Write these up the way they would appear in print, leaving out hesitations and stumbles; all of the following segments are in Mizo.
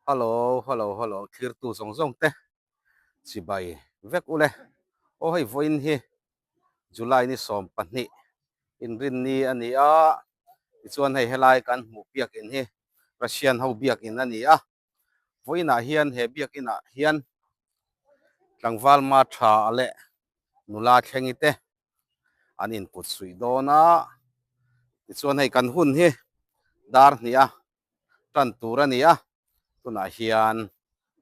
Hello hello hello thirtu zawng zawng te chibai vek ule aw hei vawiin hi July ni 12 inrinni a ni a tichuan hei helai kan hmuh biakin hi Russian ho biakin a ni a vawiinah hian he biakinah hian tlangval ma tha leh nula thlengi te an input suih dawn a tichuan hei kan hun hi dar hnih a tan tur a ni a tunah hian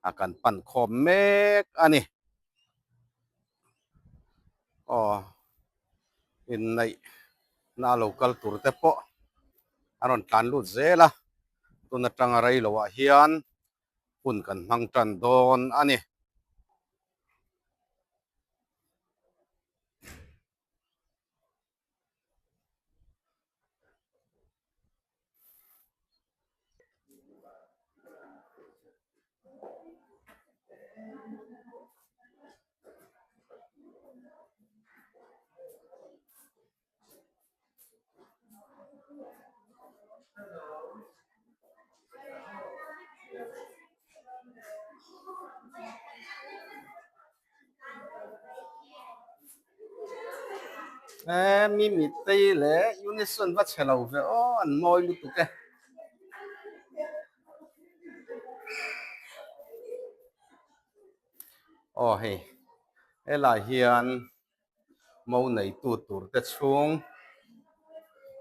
a kan pan khawm mek a ni aw inneih na a lo kal tur te pawh a rawn tlan lut zel a tun atanga rei loh ah hian hun kan hmang tan dawn a ni. Eee mi mitei leh unison va chhe lo ve aw an mawi lutuk e. Aw hei helai hian mo neitu tur te chhung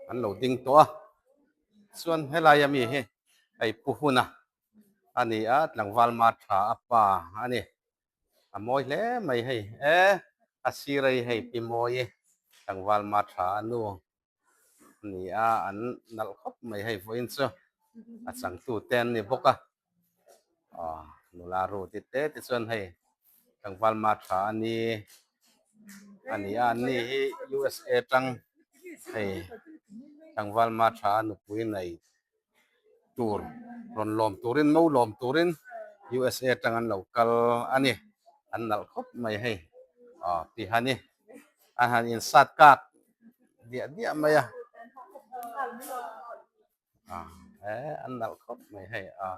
an lo ding tawh a chuan helai ami hi hei pu huna a ni a tlangval ma tha a pa a ni a mawi hle mai hei e a sir a hi hei pi mawi tlangval ma tha a nu a ni a an nalh khawp mai hei vawiin chu a changtu te an ni bawk a aw nula ru ti te te chuan hei tlangval ma tha a ni a ni a an ni hi USA tang hei tlangval ma tha a nupui nei tur rawn lawm turin mo lawm turin USA atang an lo kal a ni an nalh khawp mai hei aw tihani a han insat kak diah diah mai a eh an nalh khawp mai hei a.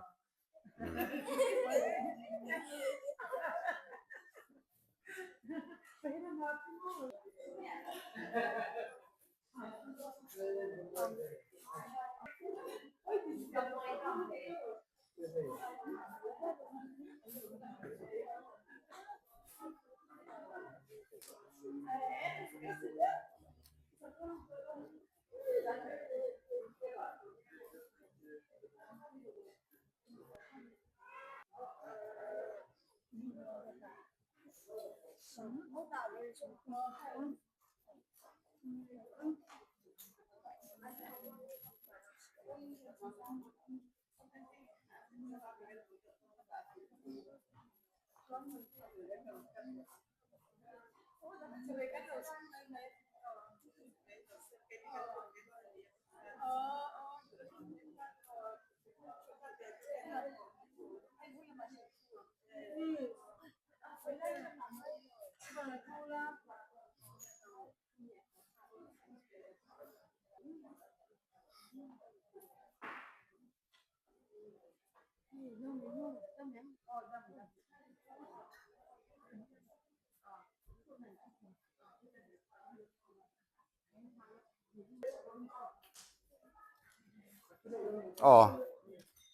Aw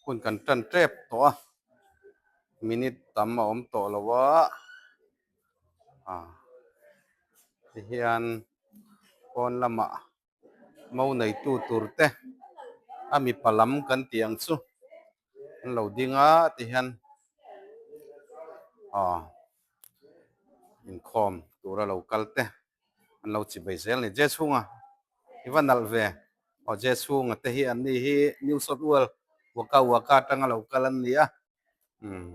hun kan tan tep tawh a minute tam a awm tawh lo a ah tihian pawn lamah mo neitu tur te a mipa lam kan tih ang chu an lo ding a tihian aw inkhawm tura lo kal te an lo chi bai zel a ni je chhunga i va nalh ve aw je chhunga te hi an ni hi New South Wales Wagga Wagga atanga lo kal an ni a umm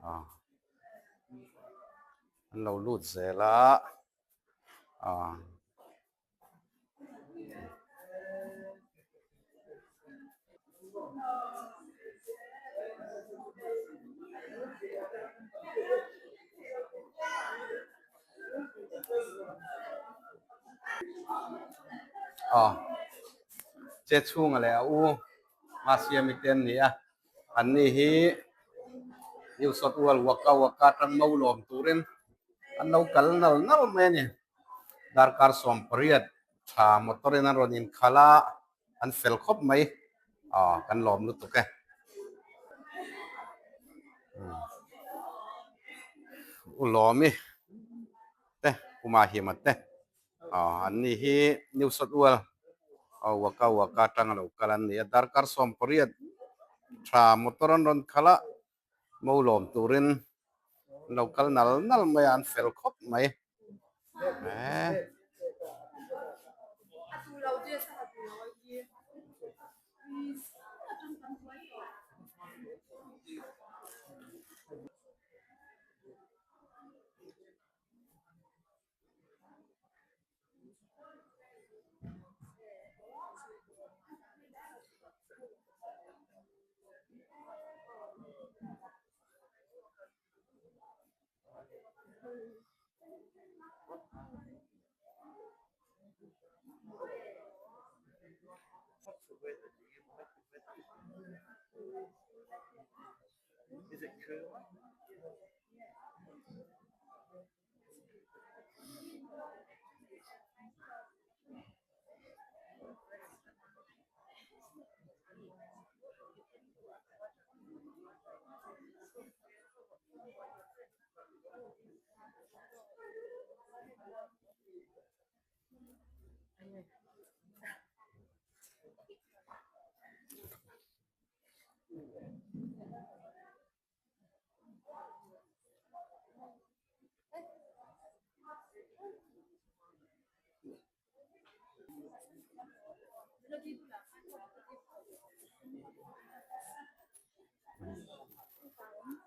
ah an lo lut zel a ah. Aw che chhunga leh a u. Masiami te an ni a, anni hi New South Wales Wagga Wagga atang mo lawm turin an lo kal nal nal mai a ni. Darkar 18 tha motor in an rawn inkhalh a, an fel khawp mai aw kan lawm lutuk e. U Lawmi te Kumahima te aw an ni hi New South Wales aw Wagga Wagga atanga lo kal an ni a, darkar 18 tha motor an rawn khalh a, mo lawm turin an lo kal nal nal mai a, an fel khawp mai.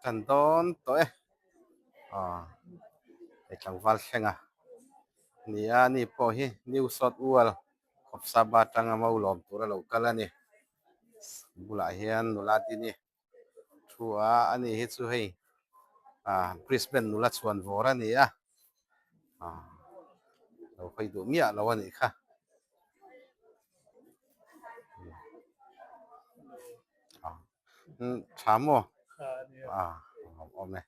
Kan dawn tawh e aw hei tlangval thlenga ni a ni pawh hi New South Wales Khawpsaba atanga mo lawm tura lo kal a ni bulah hian nula dini thu a ani hi chu hei ah Brisbane nula chhuan vawr a ni a ah lo hawi duh miah lo a nih kha ah tha maw ah awm e.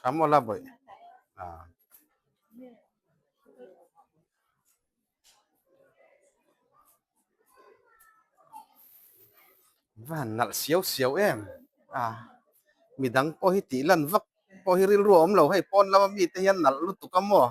Tha maw la bawih ah. Va han nalh siau siau em a midang pawh hi tih lan vak pawh hi rilru a awm lo hei pawn lama mite hian nalh lutuk a maw.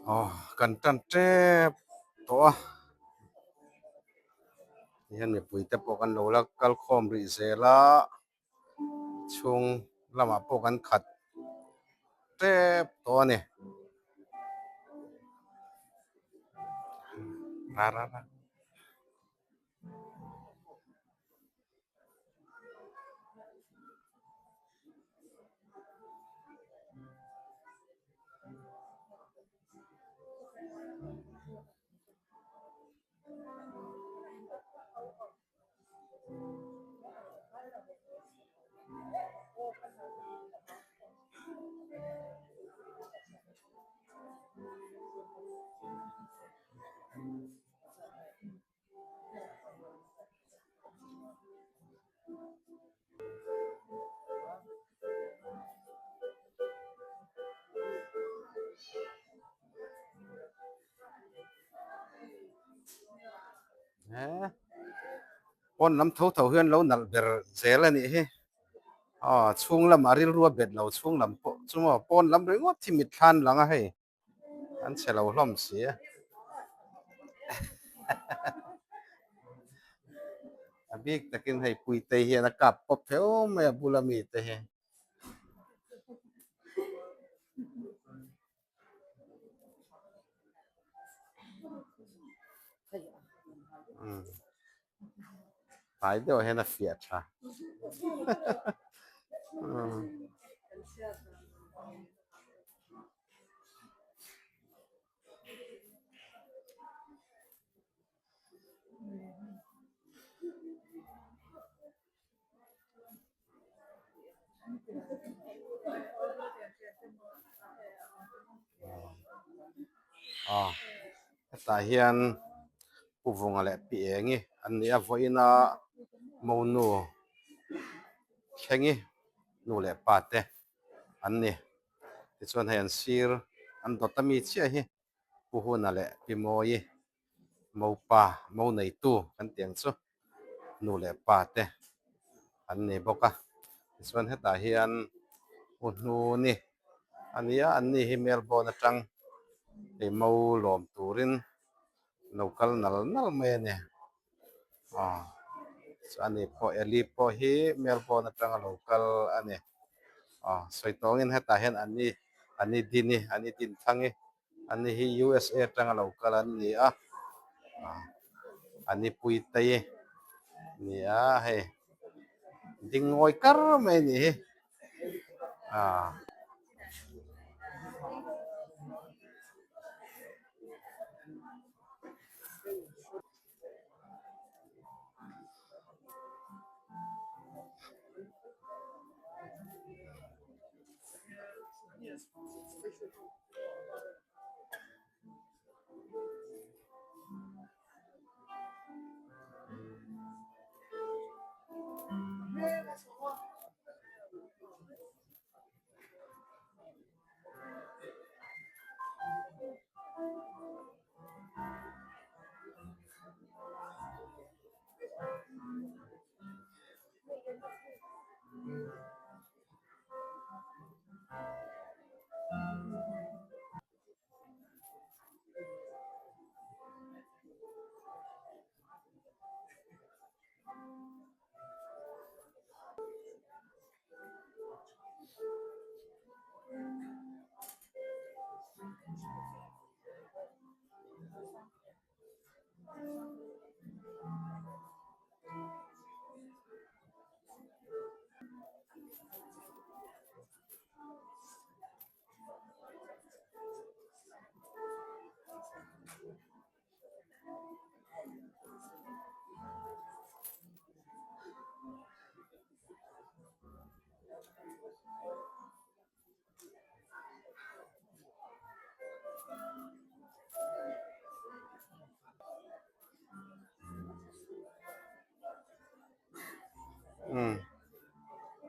Aw kan tan tep tawh a tihian mipui te pawh kan lo la kal khawm rih zel a chhung lamah pawh kan khat tep tawh a ni. Pawn lam tho tho hian lo nalh ber zel a nih hi aw chhung lamah rilru a bet lo chhung lam pawh chu maw pawn lam ringawt hi mit thlan lang a hei. An chhe lo hlawm si a. A bik takin hei Puitei hian a kap pawp pheuh mai a bula mite hi. Hnai deuh hian a fiah tha. Aw hetah hian Pu Vunga leh Pi Engi an ni a vawiina Monu Thlengi nu leh pa te an ni. Tichuan hei an sir an dawt ami chiah hi Pu Huna leh Pi Mawii Mopa Mo neitu kan tih ang chu nu leh pa te an ni bawk a. Tichuan hetah hian U Hnuni a ni a, an ni hi Melbourne atang hei Mo lawm turin lo kal nal nal mai a ni. Aw chuan ani pawh Eli pawh hi Melbourne atanga lo kal a ni. Aw sawi tawngin hetah hian ani ani Dini ani Dinthangi ani hi USA atanga lo kal an ni a. A nipui tei ni a hei ding ngawi kar mai a nih hi ah.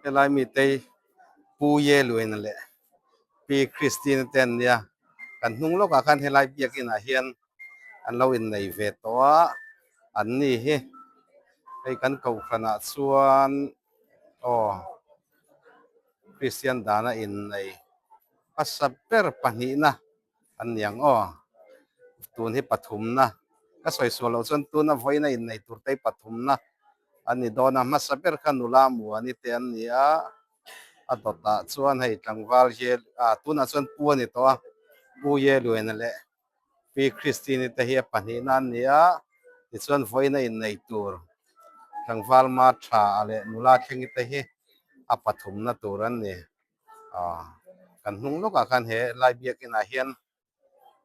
Helai mite Pu Ye Luaina leh Pi Christine te an nia kan hnung lawkah khan helai biakin ah hian an lo innei ve tawh a an ni hi hei kan kohhran ah chuan aw Christian dana innei hmasa ber pahnihna an ni ang aw tun hi pathumna ka sawi sual loh chuan tuna vawiina innei tur te hi pathumna an ni dawn a hmasa ber kha nula muani te an ni a. A dawtah chuan hei tlangval hi ah tunah chuan pu a ni tawh a pu Yeluena leh pi Christine te hi a pahnihna an ni a tichuan vawiin a innei tur tlangval ma tha a leh nula thlengi te hi a pathumna tur an ni ah kan hnung lawkah khan he lai biakin ah hian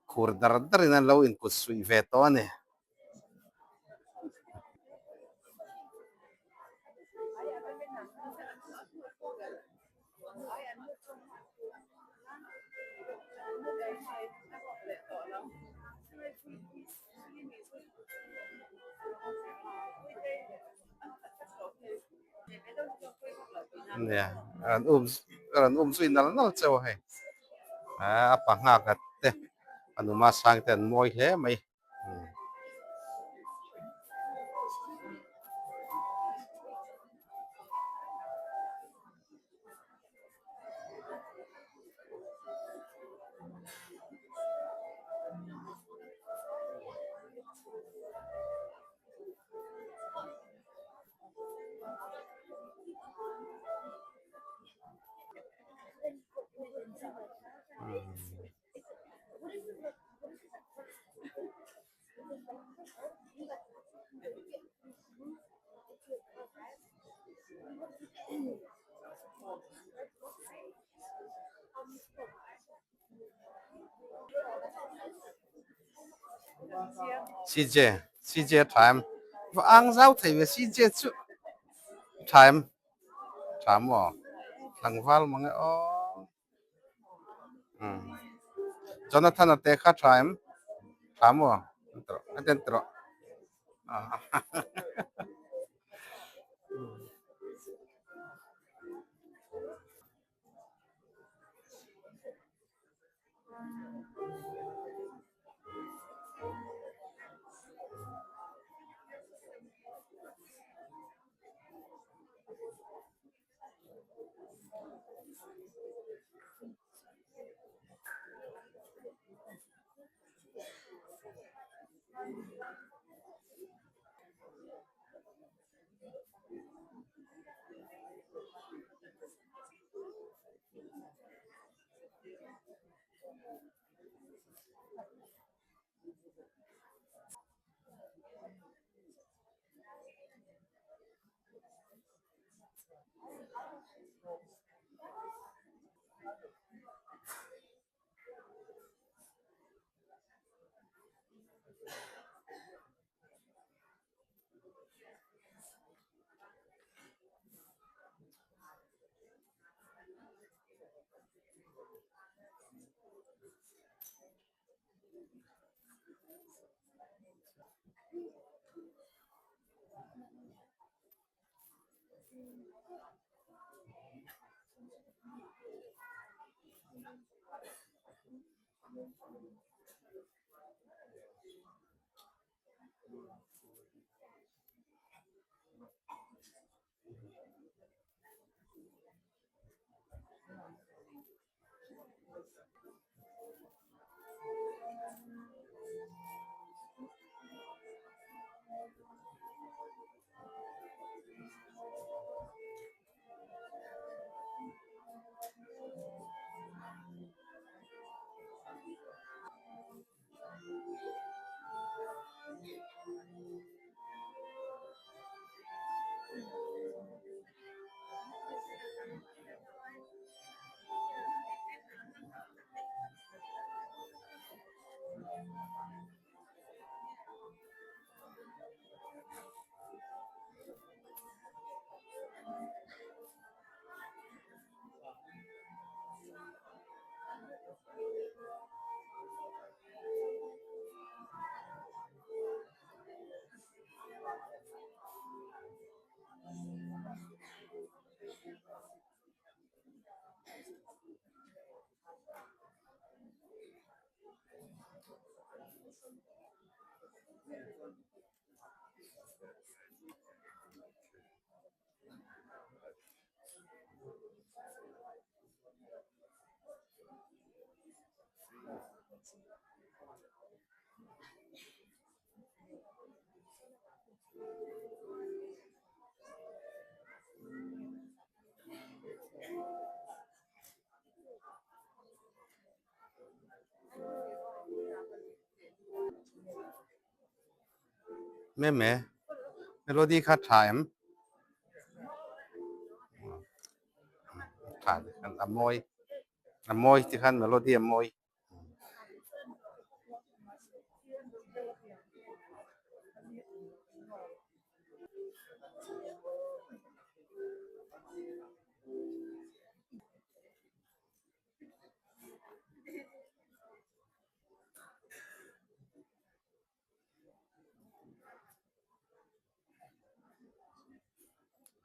khur dar darin an lo inkut suih ve tawh a ni. Nia an um an um zui nal nal chauh a hei a pa nghak at te a numa sang te an mawi hle mai. CJ CJ tha em va ang zau thei ve CJ chu tha em tha maw tlangval mang e aw umm Jonathan a te kha tha em tha maw a ten tawh Meme, melody kha tha em? Tha tikhan a mawi. A mawi tikhan melody a mawi.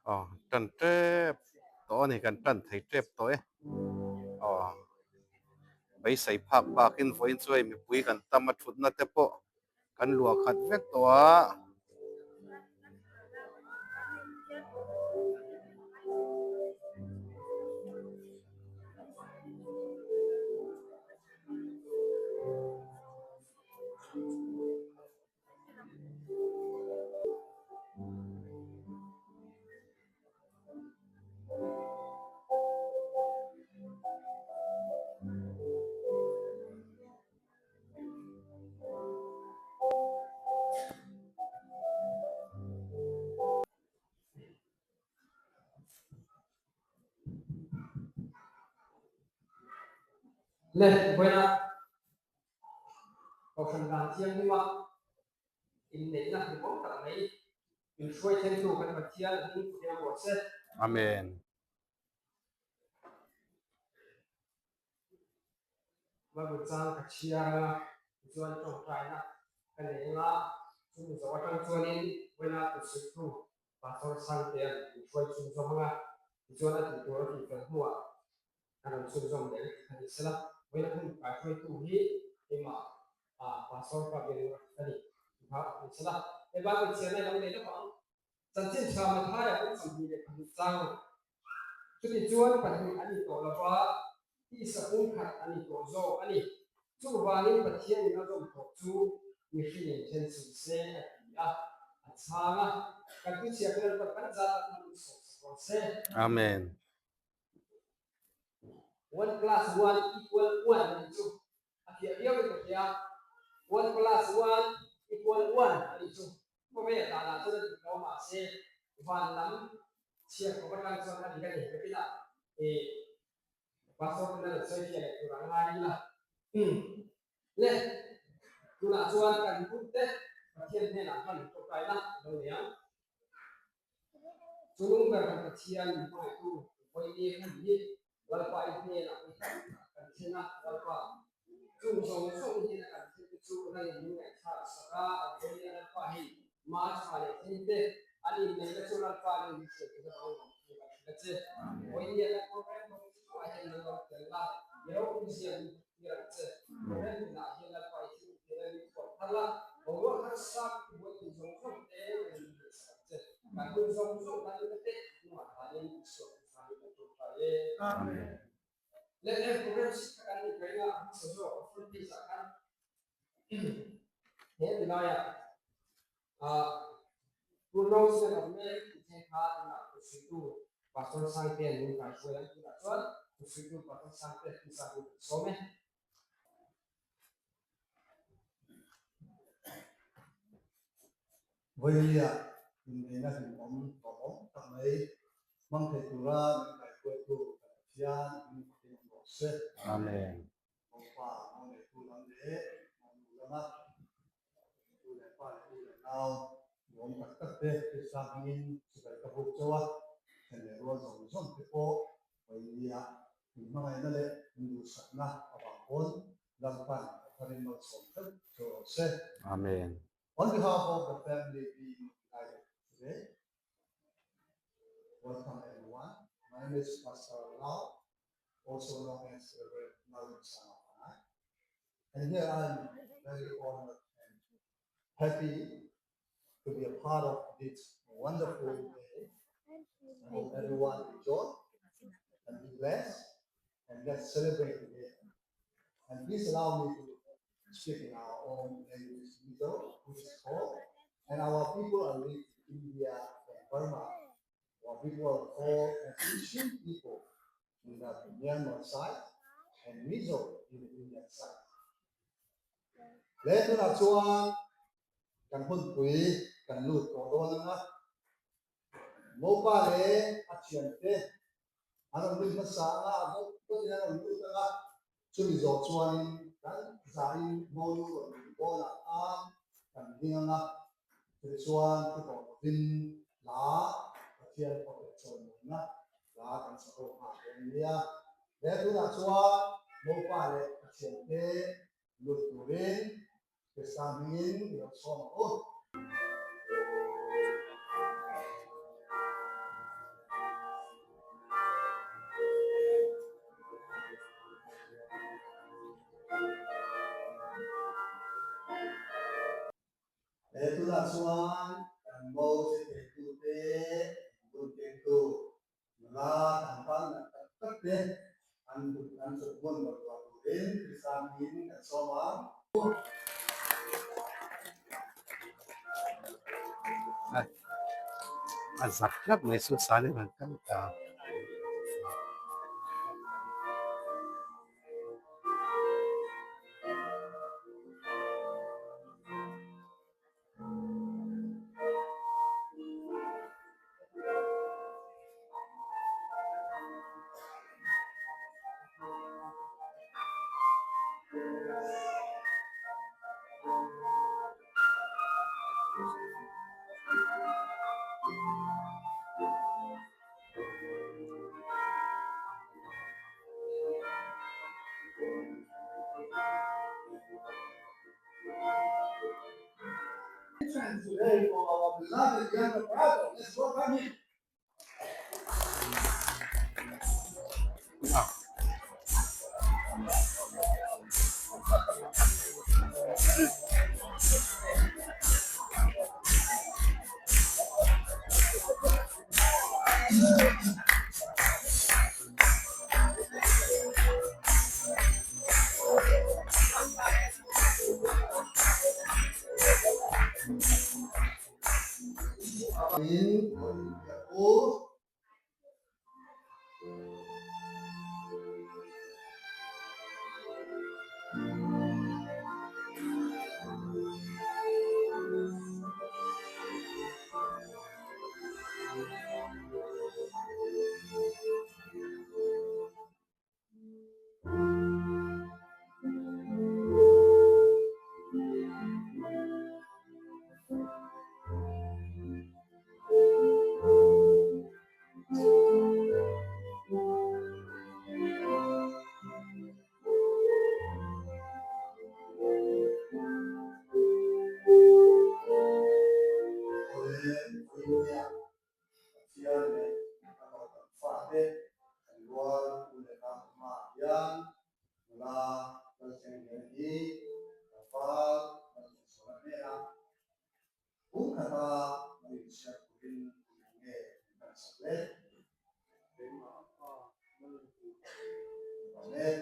Aw tan tep tawh a ni kan tan thei tep tawh e aw beisei phak bakin vawiin chu hei mipui kan tam a thutna te pawh kan luah khat vek tawh a. Le, vawiinah Kohhran dan thianghlima inneihna hmuhawm tak mai min hruai thlengtu kan Pathian a hming thiam rawh se. Amen. Bible chang ka chhiar anga tichuan tawngtaina ka nei anga chumi zo atang chuanin vawiina tuchhiptu Pastor Sangtea'n min hruai chhunzawm anga tichuan a tih tur a tih fel hnuah Ka rawn chhunzawm leh vek a ni sela, vawiina hun kaihruaitu hi keimah Pastor ka biak ka ni tih kha a ni sela. He Bible chhiarna i lo nei lawk ang. Chanchin tha Mathaia pawh 22 chang. Chutichuan pahnih an ni tawh lova, tisa pumkhat an ni tawh zawk a ni. Chuvangin Pathianin a zawm tawh chu mihringin then suh se a ti a, a chhang a. Kan thuchhiah Lalpa kan zat a hman sawh sak rawh se. Amen. One plus one equal one a nih chu a fiah viau in ka hria. One plus one equal one a nih chu khawvel danah chuan a dik lo mahse van lam chhiar khawp atang chuan a dik a ni. Nakinah ih pastor ten a rawn sawi fiah leh tur a ngai ila. Le. Tunah chuan kan hun te Pathian hnenah hman tawngtaina a lo nei ang. Chunung ber kan Pathian min hmangaihtu vawiin hun hi Lalpa i hnenah i hlan kan thlen a, Lalpa chung zawng zawng hnena kan thlen te chu nangin min ngaihthlak sak a, an vawiin a Lalpa hei ma tha leh thil te an inneihna chu Lalpa nen min hriat theihna bang awm thu kan hrilh a che. Vawiin a kan program ho chungah hian nang lo tel la, i ropui zia min hmuh tir ang che. Program hunah hian Lalpa i thil theihna min thuam thar la, boruak harsa buai tur zawng zawng te nangin min hrilh sak ang che. Kan hun zawng zawng tan in te hnungah hlanin Isua Krista hi kan ṭawngṭai e. Amen. Leh heng program si kha kan nih kaina a hmasa zawk a front page ah khan he ti laiah ah pronouncement of marriage tih thleng kha tunah thuhriltu Pastor Sangtean min kaihruai ang tunah chuan thuhriltu Pastor Sangte pisa hi kan sawm e. Vawilia inneihna hlimawm hlawhawm tak mai hmang thei tura min kaihruaitu kan Pathian min fakin awm rawh se. Amen. Mopa mo neitu lam leh monu lama tu leh pa leh u leh nau nuam tak tak te Krista hmingin chibai ka buk chauh a, then leh rual zawng zawng te pawh vawilia min hmangaihna leh min duhsakna avang pawn Lalpan a tharin malsawm theuh chauh rawh se. Amen. On behalf of the family being united today, welcome everyone. My name is Pastor Lau, also known as Reverend Lalnunsanga Fanai. And here I'm very honored and happy to be a part of this wonderful day. I hope everyone enjoy and be blessed and let's celebrate together. And please allow me to speak in our own language, Mizo, which is called, and our people are living in India and Burma. Our people are called as Chin people in the Myanmar side and Mizo in the Indian side. Le tunah chuan kan hunpui kan lut tawh dawn anga Mopa leh a thiante an rawn lut hmasa anga a dawt dawtin an rawn lut anga chumi zawh chuanin kan zain monu rawn lut dawnah khan kan ding anga chutichuan thu tawh lovin hla Pathian pawh leh chawimawnna hla kan sa ho nghal dawn nia. He tunah chuan Mopa leh a thiante lut turin Krista hmingin i lo chhawm ang u. He tunah chuan kan mo che theitute, bun kengtu Nula tlangval nalh tak tak te an kut an chawt hmun rawn tuah turin Krista hmingin kan sawm a. A zak tlat mai chu Sani rawn kal ta. Today for our beloved younger brother. Let's welcome him. In u Lalthenglian hi tlangval Malsawmsawla hnenah kum khata lo inchhiar turin eng nge min hman sak le? Keimah pa Malsawmsawla. Amen.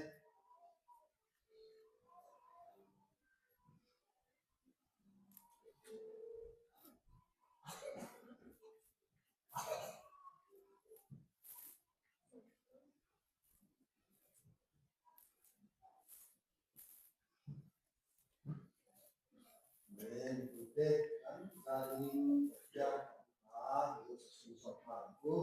Mipui te an zaiin Pathian hla lo sa chhung zawk nghal ang u.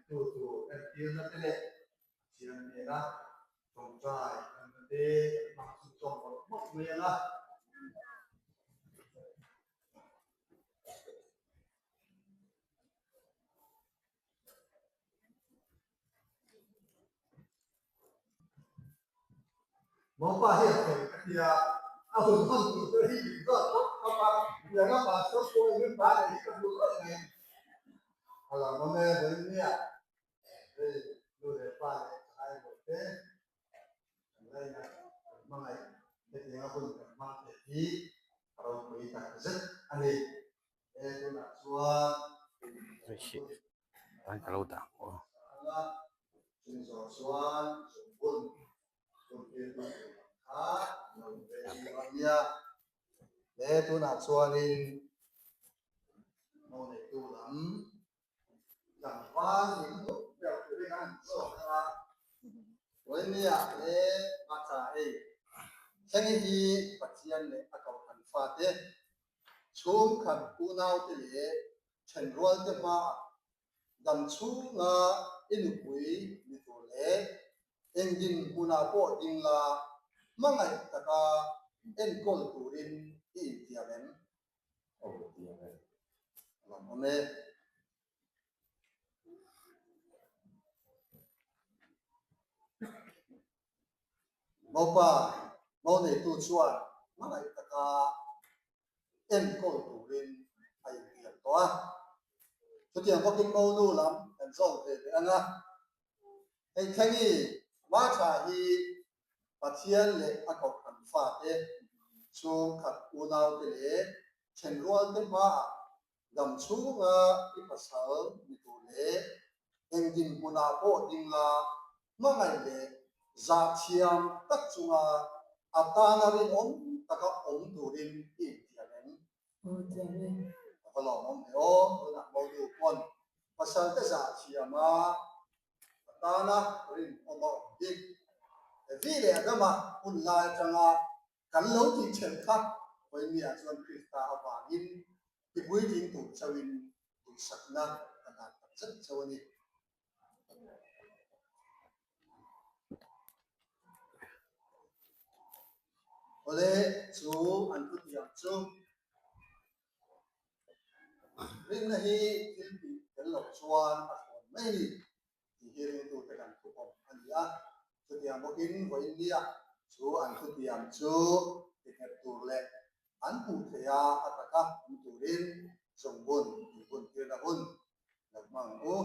Tu tur entirna te leh Pathian hnena tawngtai lanna te kan hmang chu chawm mawlh mawlh mai ang a. Mawpa hi a fel ka tia, a hun hman tur te hi min zawt khawp khawp a, tiang a pastor pawh in min pa nei hi ka hmu reng mai. A lo awm e, vawiin nia, hei nu leh pa leh thalai rual te kan laina kan hmangaih hetiang a hun kan hmang thei hi a ropui tak zet a ni. He tunah chuan Tan ka lo dah ang aw. He tunah chuanin mo neitu lam tlangval nih hmuh ber turin an zawk a, Bohemia leh Macha hei thleng hi Pathian leh a kohhran fate chhungkhat unaute leh Ṭhenrualte hmaah dam chhunga i nupui ni tur leh eng dinhmunah pawh ding la hmangaih taka enkawl turin i intiam em? Aw tiam e. A lawmawm e. Mopa, mo neitu chuan hmangaih taka enkawl turin a intiam tawh a. Chutiang bawkin monu lam kan zawn ve leh ang a. Hei Thengi, Martha hi Pathian leh a kohhran fate, chhungkhat unaute leh thenrualte hmaah dam chhunga i pasal ni tur leh eng dinhmunah pawh ding la hmangaih leh zahthiam tak chunga a tana rinawm taka awm turin i intiam em? Aw tiam e. A va lawmawm ve aw, tunah Monu pawn pasal te zahthiam a a tana rinawm a awm hi. Evi leh Adama hun lai atanga Kan lo tih ṭhelh kha Vawinia chuan Krista avangin tipuitling tur chauhin duhsakna ka hlan tak zet chauh a ni. Awle, chu an thutiang chu rinna hi thil tih tel loh chuan a thlawn mai a ni. Tih hi ringtute kan thupawm a ni a, chutiang bawkin vawiinnia chu an thutiam chu ti nghet tur leh an hmuh theih a a taka awm turin zungbun inbuntirna hun lo hmang ang u.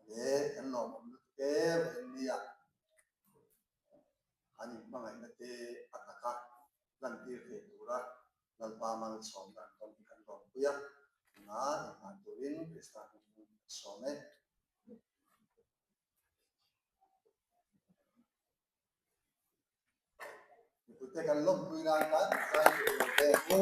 Le kan lawmawm lutuk e vawiinnia an inhmangaihna te a taka lantir thei tura Lalpa malsawmna an tawn hi kan lawmpui a, tunah inhlan turin Krista hmingin kan sawm e. Mipuite kan lawmpui nan khan zai tur lo ve ang u.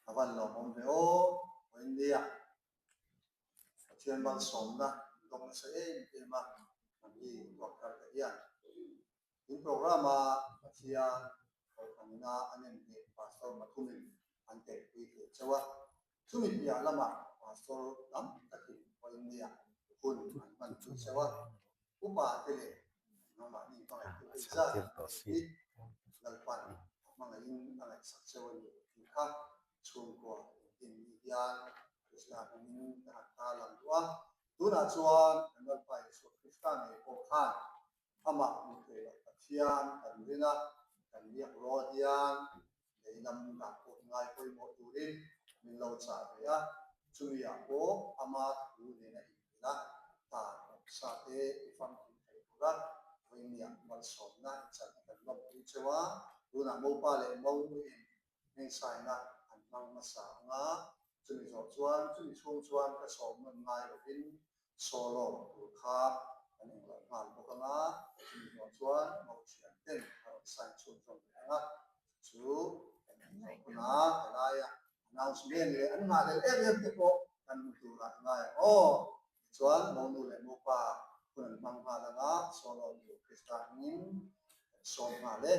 A van lawmawm ve aw, Vawiinnia Pathian malsawmna dawng nasa em em a, mahni tuakthar te hian. In programme-a Pathian Kohhranina a nem hneh Pastor pathumin an telpui thei chauh a, chumi piah lamah Pastor tam takin Vawiinnia hun an hman pui chauh a, upa te leh nangmahni hmangaihtu hei zat hi Lalpan a hmangaihin a ngaihsak chauh a ni tih kha chhungkua engtin ni hian Krista hmangin ka han tarlang duh a, tunah chuan kan Lalpa Isua Krista ngei pawh khan Amah hmu thei loh Pathian kan ring a, kan biak rual hian lei lam dan pawh i ngai pawimawh turin min lo chah ve a, chumi ah pawh ama thu nena inmil a, tan awmsa te i famkim thei tura vawinia malsawmna i chan hi kan lawmpui cheu a, tunah mopa leh monuin hmingsaina an hmang hmasa ang a, chumi zawh chuan chumi chhung chuan ka sawm nawn ngai lovin Solo tur kha kan englo nghal bawk ang a, chumi zawh chuan Mauṭhian ten a rawn sign chhunzawm leh ang a, chu kan hmu zawh hun a, helaia announcement leh an nghahhlelh em em te pawh kan hmu turah i ngai ang aw. Tichuan Monu leh Mopa hun an hmang nghal ang a, Solo tur Krista hmingin kan sawm nghal e.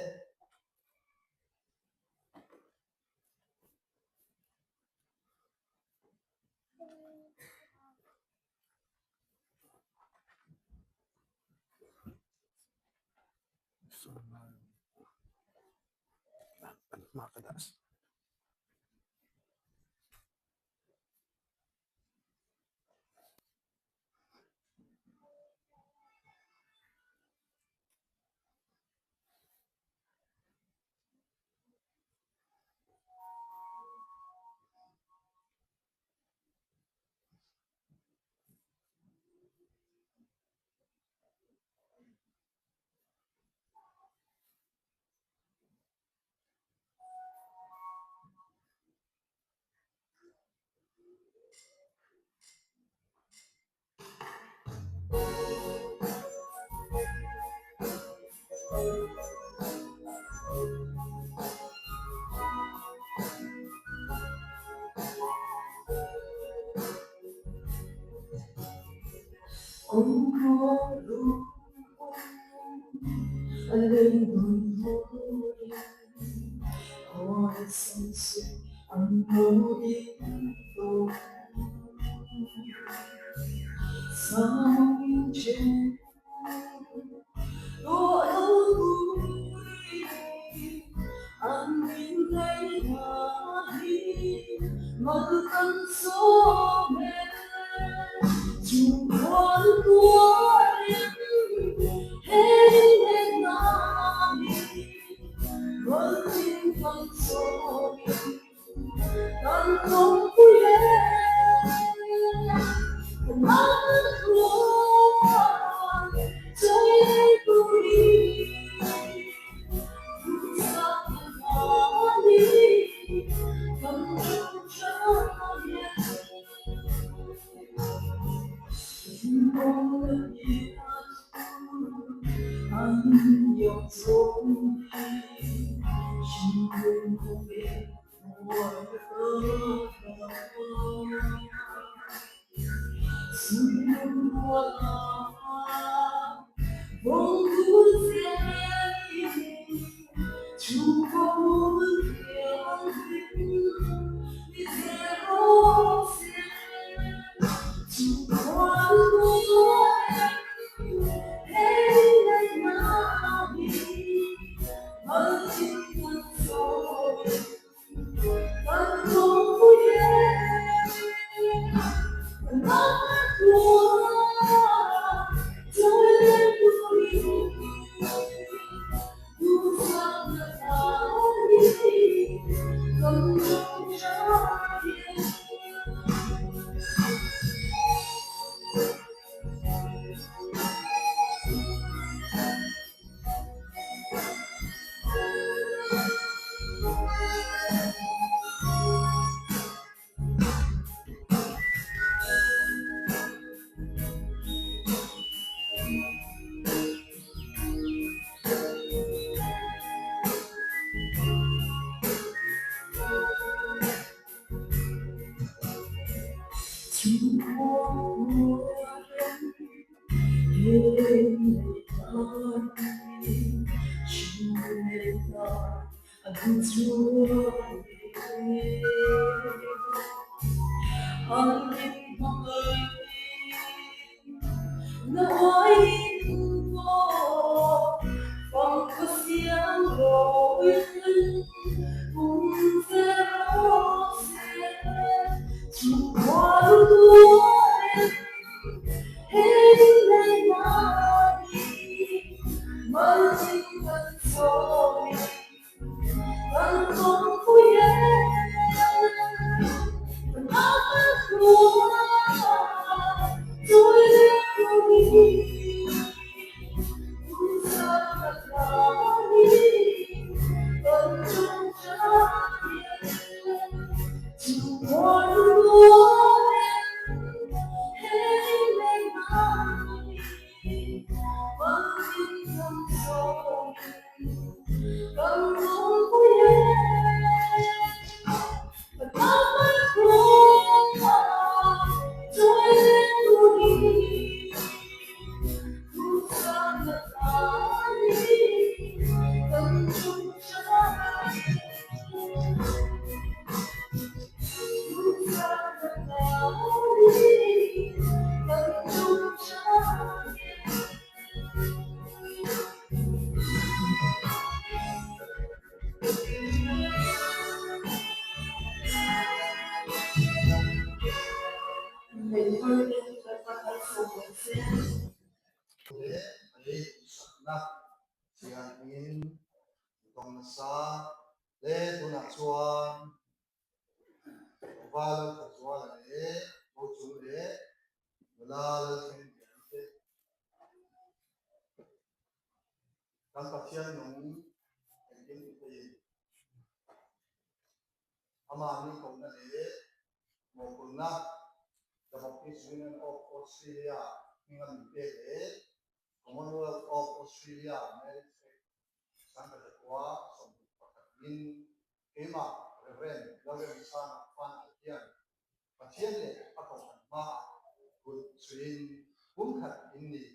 Pumkhat in ni tih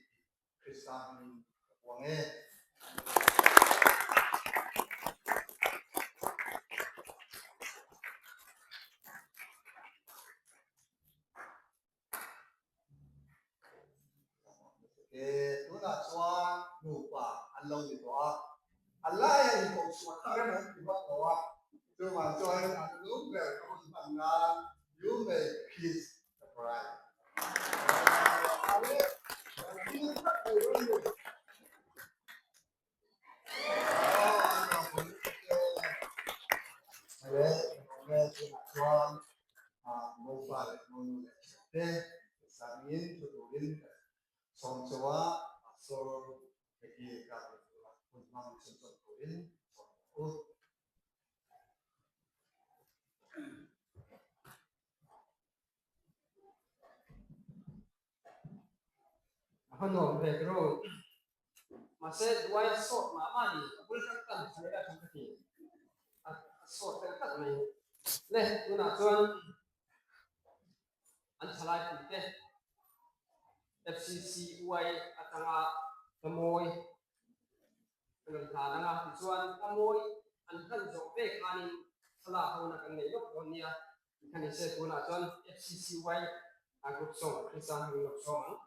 Krista hmingin ka puang e. E, tunah chuan nupa an lo ni tawh a, a laia inkohchhuah tak emaw an ti vak lo a, chuvang chuan an lung ber ka hun hman nan you may kiss the bride. A va nuam ve tiro. Mahse duai a sawt mah mah ni, a bul hrang tan tha leh a thang ka ti. A sawt tel tlat mai. Le, tunah chuan an thalai pui te FCCUI atanga Tlamawi an rawn hlan ang a, tichuan Tlamawi an hlan zawh ve khanin thlalak hona kan nei lawk dawn nia. Tikhan i se tunah chuan FCCY a group song Krista hming lawk sawm ang.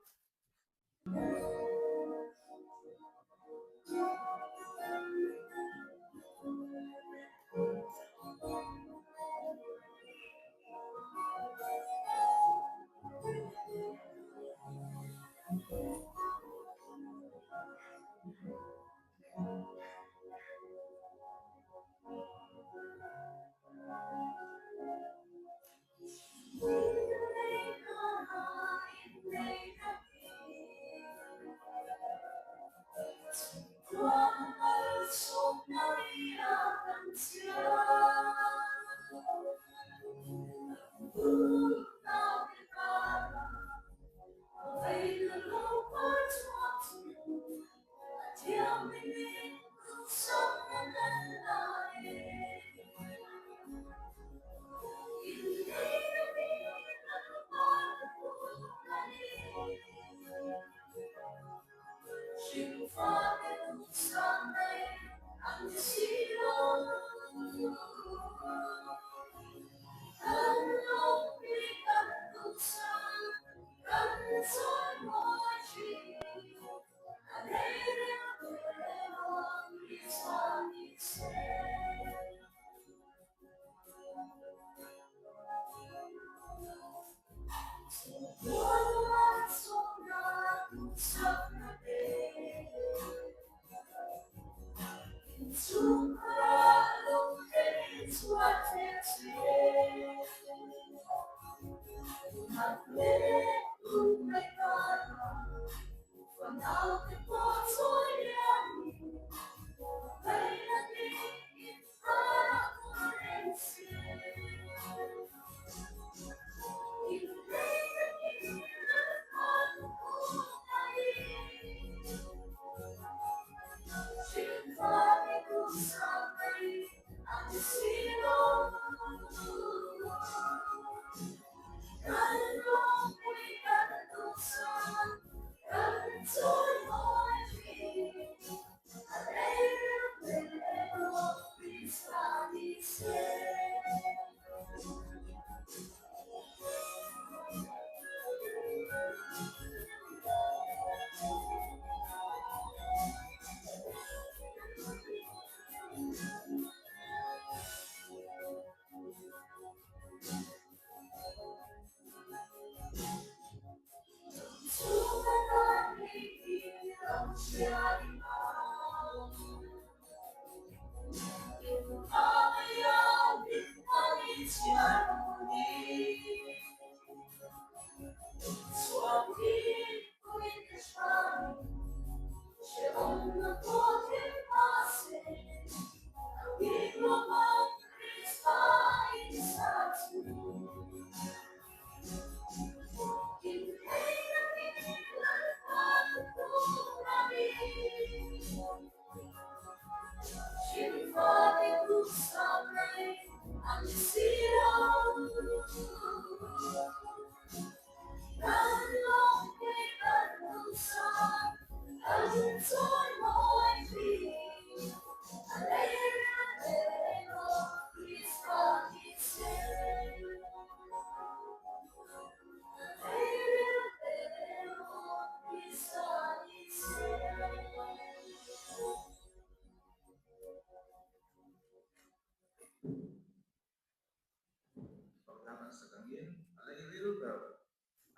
Hla kan sak angin a leiril ber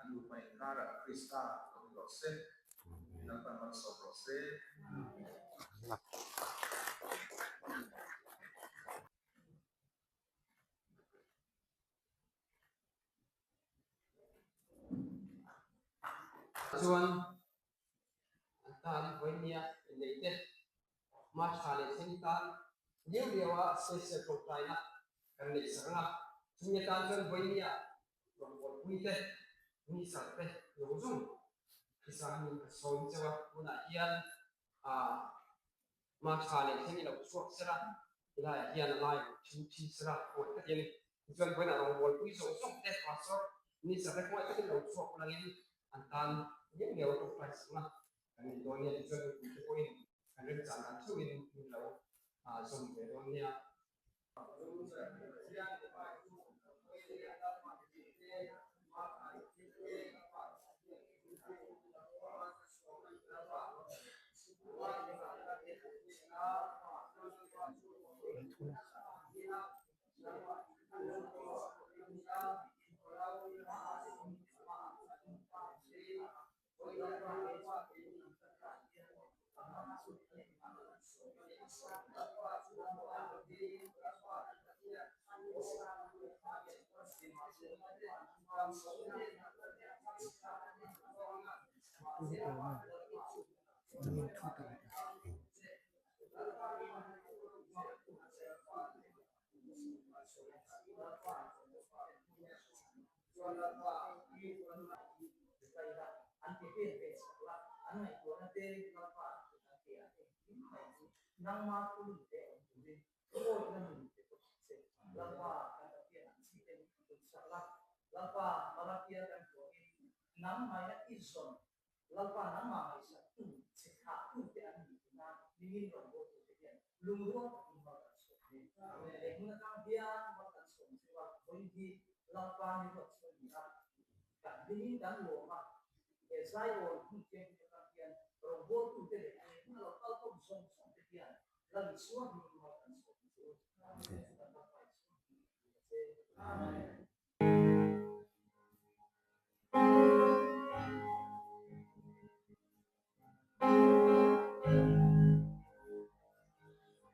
an nupa inkarah Krista lo ni rawh se, Lalpan malsawm rawh se. Chuan an tan vawinia inneih te hma tha leh thleng tan liau liau a special tawngtaina kan neih sak ang a, chumi atan chuan vawinia rawngbawlpui te, minister te zawng zawng hrisang hming ka sawi chauh a, tunah hian ah Hma tha leh thleng i lo chhuak sela, helaiah hian a lai lo thin thin sela khawngaih takin tichuan vawiinah rawngbawlpui zawng zawng te pastor minister te khawngaih takin lo chhuak ulangin an tan ngeuh ngeuh a tawngtai sakna kan nei dawn nia tichuan mipui te pawhin kan remchan dan theuhin min lo zawm ve dawn nia.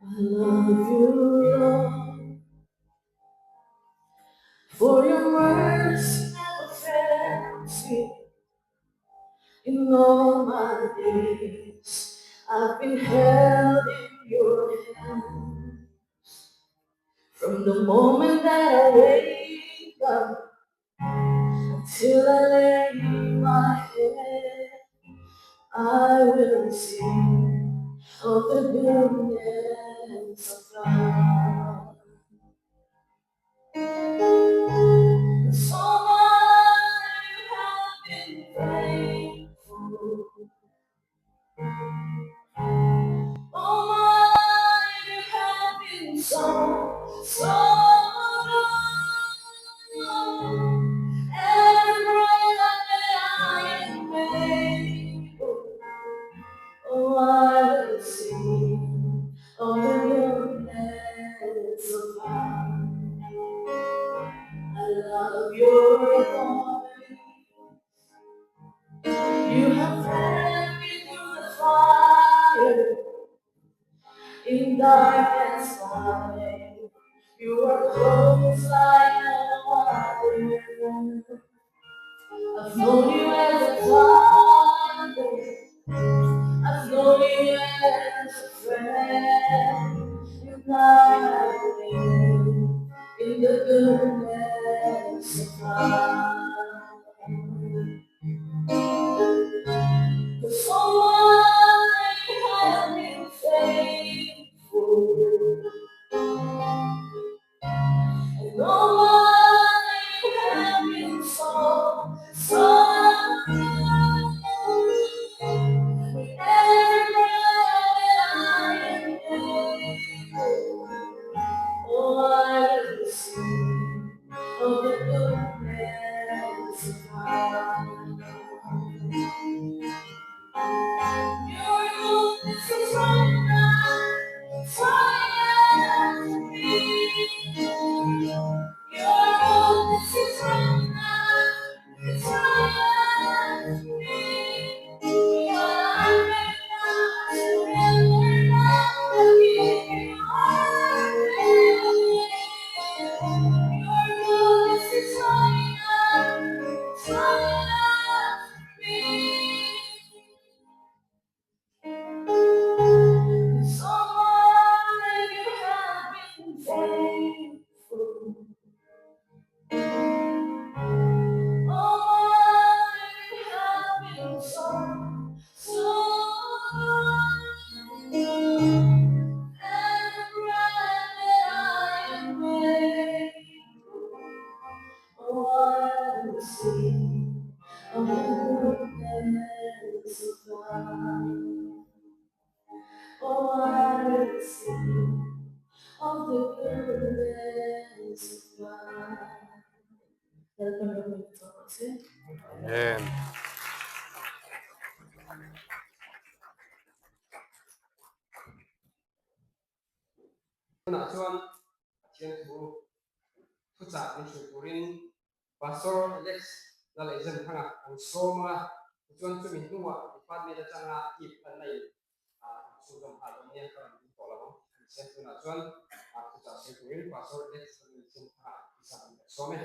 I love you, Lord, for your mercy never fails me. In all my days, I've been held in your hand. From the moment that I wake up until I lay my head, I will sing of the goodness of God. So my life have been faithful. All my life you have been so, so good. Every breath that I am able, oh, I will sing of the goodness of God. I love your voice. You have led me through the fire in darkest night. You are close like no other. I've known you as a father. I've known you as a friend. And I have lived in the goodness of God. 'Cause all my life you have been faithful. And all my life you have been so, so good. With every breath that I am able, oh, I will sing of the goodness. sing of the goodness of God. Oh, I will sing of the goodness of God. Lalpan ropui chu rawh se. Amen. Tunah chuan Pathian thu thuchah min hrilh turin Pastor Alex Lalehzemthanga kan sawm a, tichuan chumi hnuah department atanga tip hlanna in kan chhunzawm nghal dawn nia ka rawn ding tawh lo ang tih kha ni se. Tunah chuan thuchah sawi turin Pastor Alex Lalehzemthanga tisa min kan sawm e.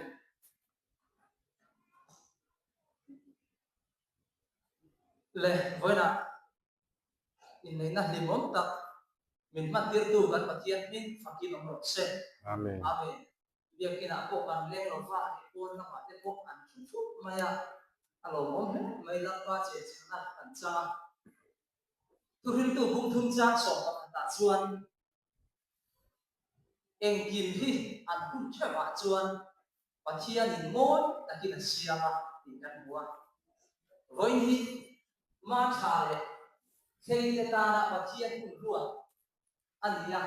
Le vawiinah Inneihna hlimawm tak min hmantirtu kan Pathian hming fakin awm rawh se. Amen. Amen. Biakinah pawh kan leng lo va, hei pawn lamah te pawh an thu thup mai a, a lawmawm hle mai Lalpa chenchilhna kan chang a. Thuhriltu bungthum chang sawm pakhatah chuan engkim hi an hun theuhah chuan Pathianin mawi takin a siam a tih kan hmu a. Vawiin hi ma tha leh thlengte tana Pathian hun ruat a ni a,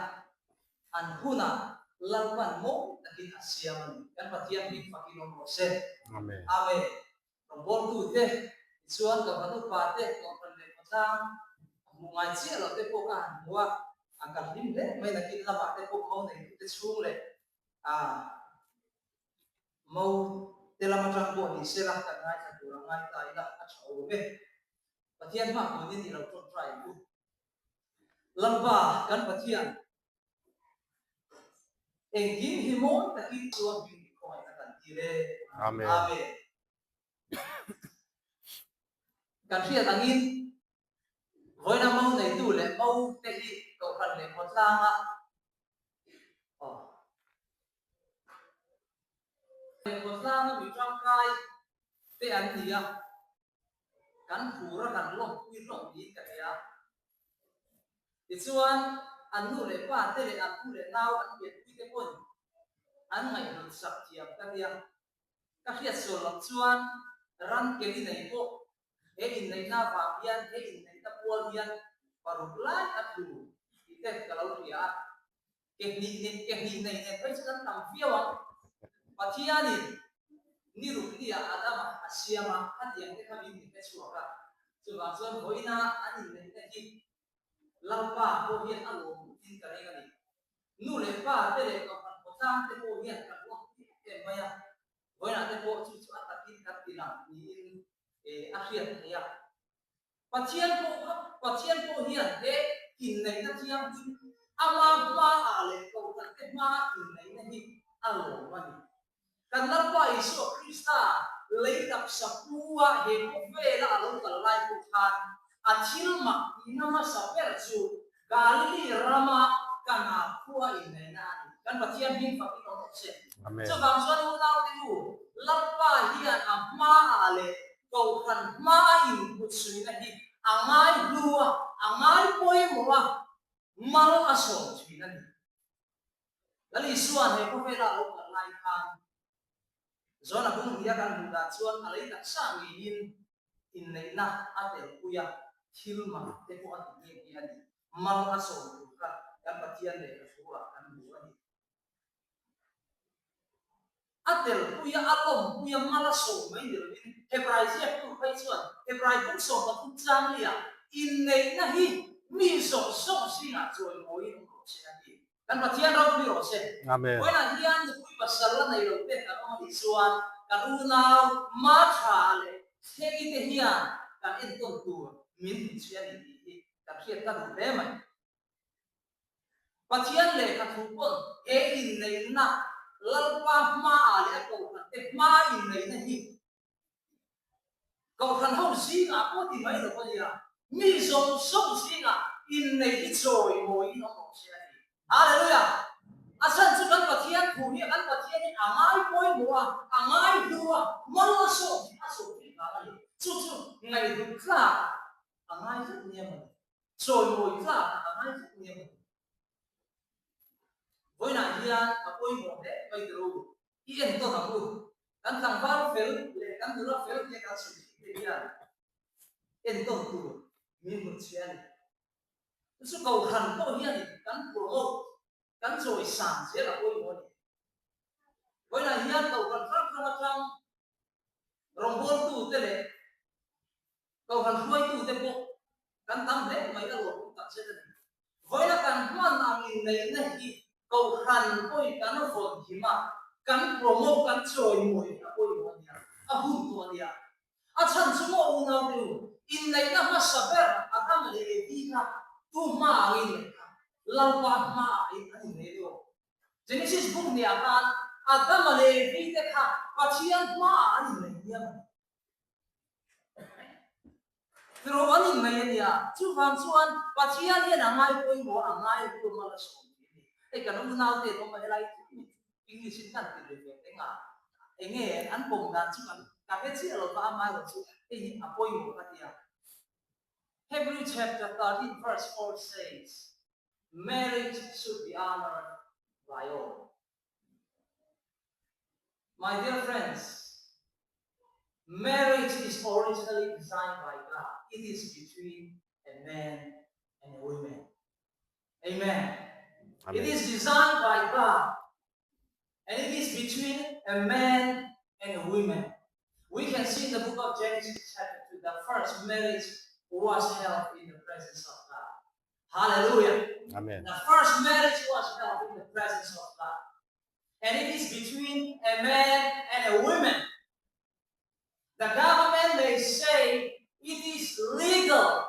an hunah Lalpan mawi takin a siam a ni. Kan Pathian hming fakin awm rawh se. Amen. Amen. Rawngbawltute tichuan ka van upa te, kohhran leh khawtlang a hmuh ngai chiah loh te pawh ka han hmu a, a ka hlim hle mai nakin lamah te pawh mo neitute chhung leh A mo te lam atang pawh ni sela kan ngaithla tur a ngai ta ila a tha awm e. Pathian hma kunin i lo tawngtai ang u. Lalpa kan Pathian engkim hi mawi takin chuan hming i khawngaihna kan tir e. Amen. Amen. Kan hriat angin vawiina mo neitu leh mo te hi kohhran leh khawtlanga Leh khawtlanga mi tangkai te an ni a, kan phur a kan lawmpui hlawm niin ka hria. Tichuan, an nu leh pa te leh an u leh nau an pianpui te pawn an ngaihhlut sak thiam ka nia. Ka hriat sual loh chuan ram keli nei pawh he inneihna vang hian he inneihna pual hian paruk lai a tlu tih te ka lo hria a, ke hnih nei ke hnih nei nen phei chu kan tam viau ang. Pathianin ni ruk nia Adama a siam a, khatiang te kha min ni hre chhuak a, chuvang chuan vawiina an inneihna hi Lalpa pawh hian a lawm lutin ka ring a ni. Nu leh pa te leh kohhran khawtlang te pawh hian kan ruak em em mai a, vawiinah te pawh chu chu a takin kan ti lang niin a hriat theih a. Pathian pawh kha Pathian pawh hian he inneihna thianghlim ama hmaah leh kohhran te hmaa inneihna hi a lawm a ni. Kan Lalpa Isua Krista lei taksa pu-a he khawvela a lo kal lai pawh khan a thil mak tihna hmasa ber chu Galili rama Kana khua inneihna a ni. Kan Pathian hming fakin awm rawh se. Chuvang chuan unaute u, Lalpa hian a hmaah leh Kohhran hmaa inhmuchhuina hi a ngai hlu a, a ngai pawimawh a, mal a sawm thin a ni. Lal Isua'n he khawvela a lo kal lai khan Jona bung hnih a kan hmuh dan chuan a lei taksa ngeiin inneihna a telpui a, thil mak te pawh a ti nghe nghe a ni. Mal a sawm tur kha kan Pathian lehkha thu-ah kan hmu a ni. A telpui a, a lawmpui a, mal a sawm mai ni lovin Hebrai ziaktu phei chuan Hebrai bung 13 changlia inneihna hi mi zawng zawng zingah chawimawiin awm rawh se a ti. Kan Pathian ropui rawh se. Amen. Vawiinah hian nupui pasal la nei lo te kan awm a nih chuan kan unau Martha leh Thlengi te hian kan entawn tur min hmuchhi a ni tih hi kan hriat ka duh hle mai. Pathian lehkha thu pawn he inneihna Lalpa hmaah leh a kohhran te hmaa inneihna hi Kohhran ho zingah pawh ti mai lo a nia, mi zawng zawng zingah innei hi chawimawiin awm rawh se a ti. Hallelujah! A chhan chu kan Pathian thu hi kan Pathian hi a ngai pawimawh a, a ngai hlu a, mal a sawm hi a sawm thin vang a ni. Chu chu ngaihhlut tlak a ngai vek nia maw ni? Chawimawi tlak a ngai vek nia maw ni? Vawiinah hian a pawimawh hle mai tiro, i entawn ang u. Kan tlangval fel leh kan nula fel tia kan sawi thin te hian entawn tur min hmu chhia a ni. Chu chu Kohhran pawh hianin kan promote, kan chawi san zel a pawimawh a ni. Vawiinah hian Kohhran hrang hrang atang rawngbawltute leh Kohhran hruaitute pawh kan tam hle mai a lawmawm tak zet a ni. Vawiina kan hman ang inneihna hi Kohhran pawhin kan vawn him a, kan promote, kan chawimawi a pawimawh a nia, a hun tawh a nia. A chhan chu maw unaute u, inneihna hmasa ber Adam leh Evi kha tu hma ang inneih kha Lalpa hmaah an inneih deuh. Genesis book niah khan Adama leh Evi te kha Pathian hmaah an inneih diam a ni. Tiro an innei a nia, chuvang chuan Pathian hian a ngai pawimawh a ngai ru mal a sawm tih a ni. Hei kan unaute an awm a, helai tlem English in kan ti ve ve teng a, enge an pawm dan chu kan ka hre chiah lo va, amaherawh chu hei hi a pawimawh ka ti a. Hebrew chapter 13 verse 4 says, Marriage should be honored by all. My dear friends, marriage is originally designed by God. It is between a man and a woman. Amen. Amen. It is designed by God. And it is between a man and a woman. We can see in the book of Genesis chapter 2, the first marriage was held in the presence of God. Hallelujah. Amen. The first marriage was held in the presence of God. And it is between a man and a woman. The government may say it is legal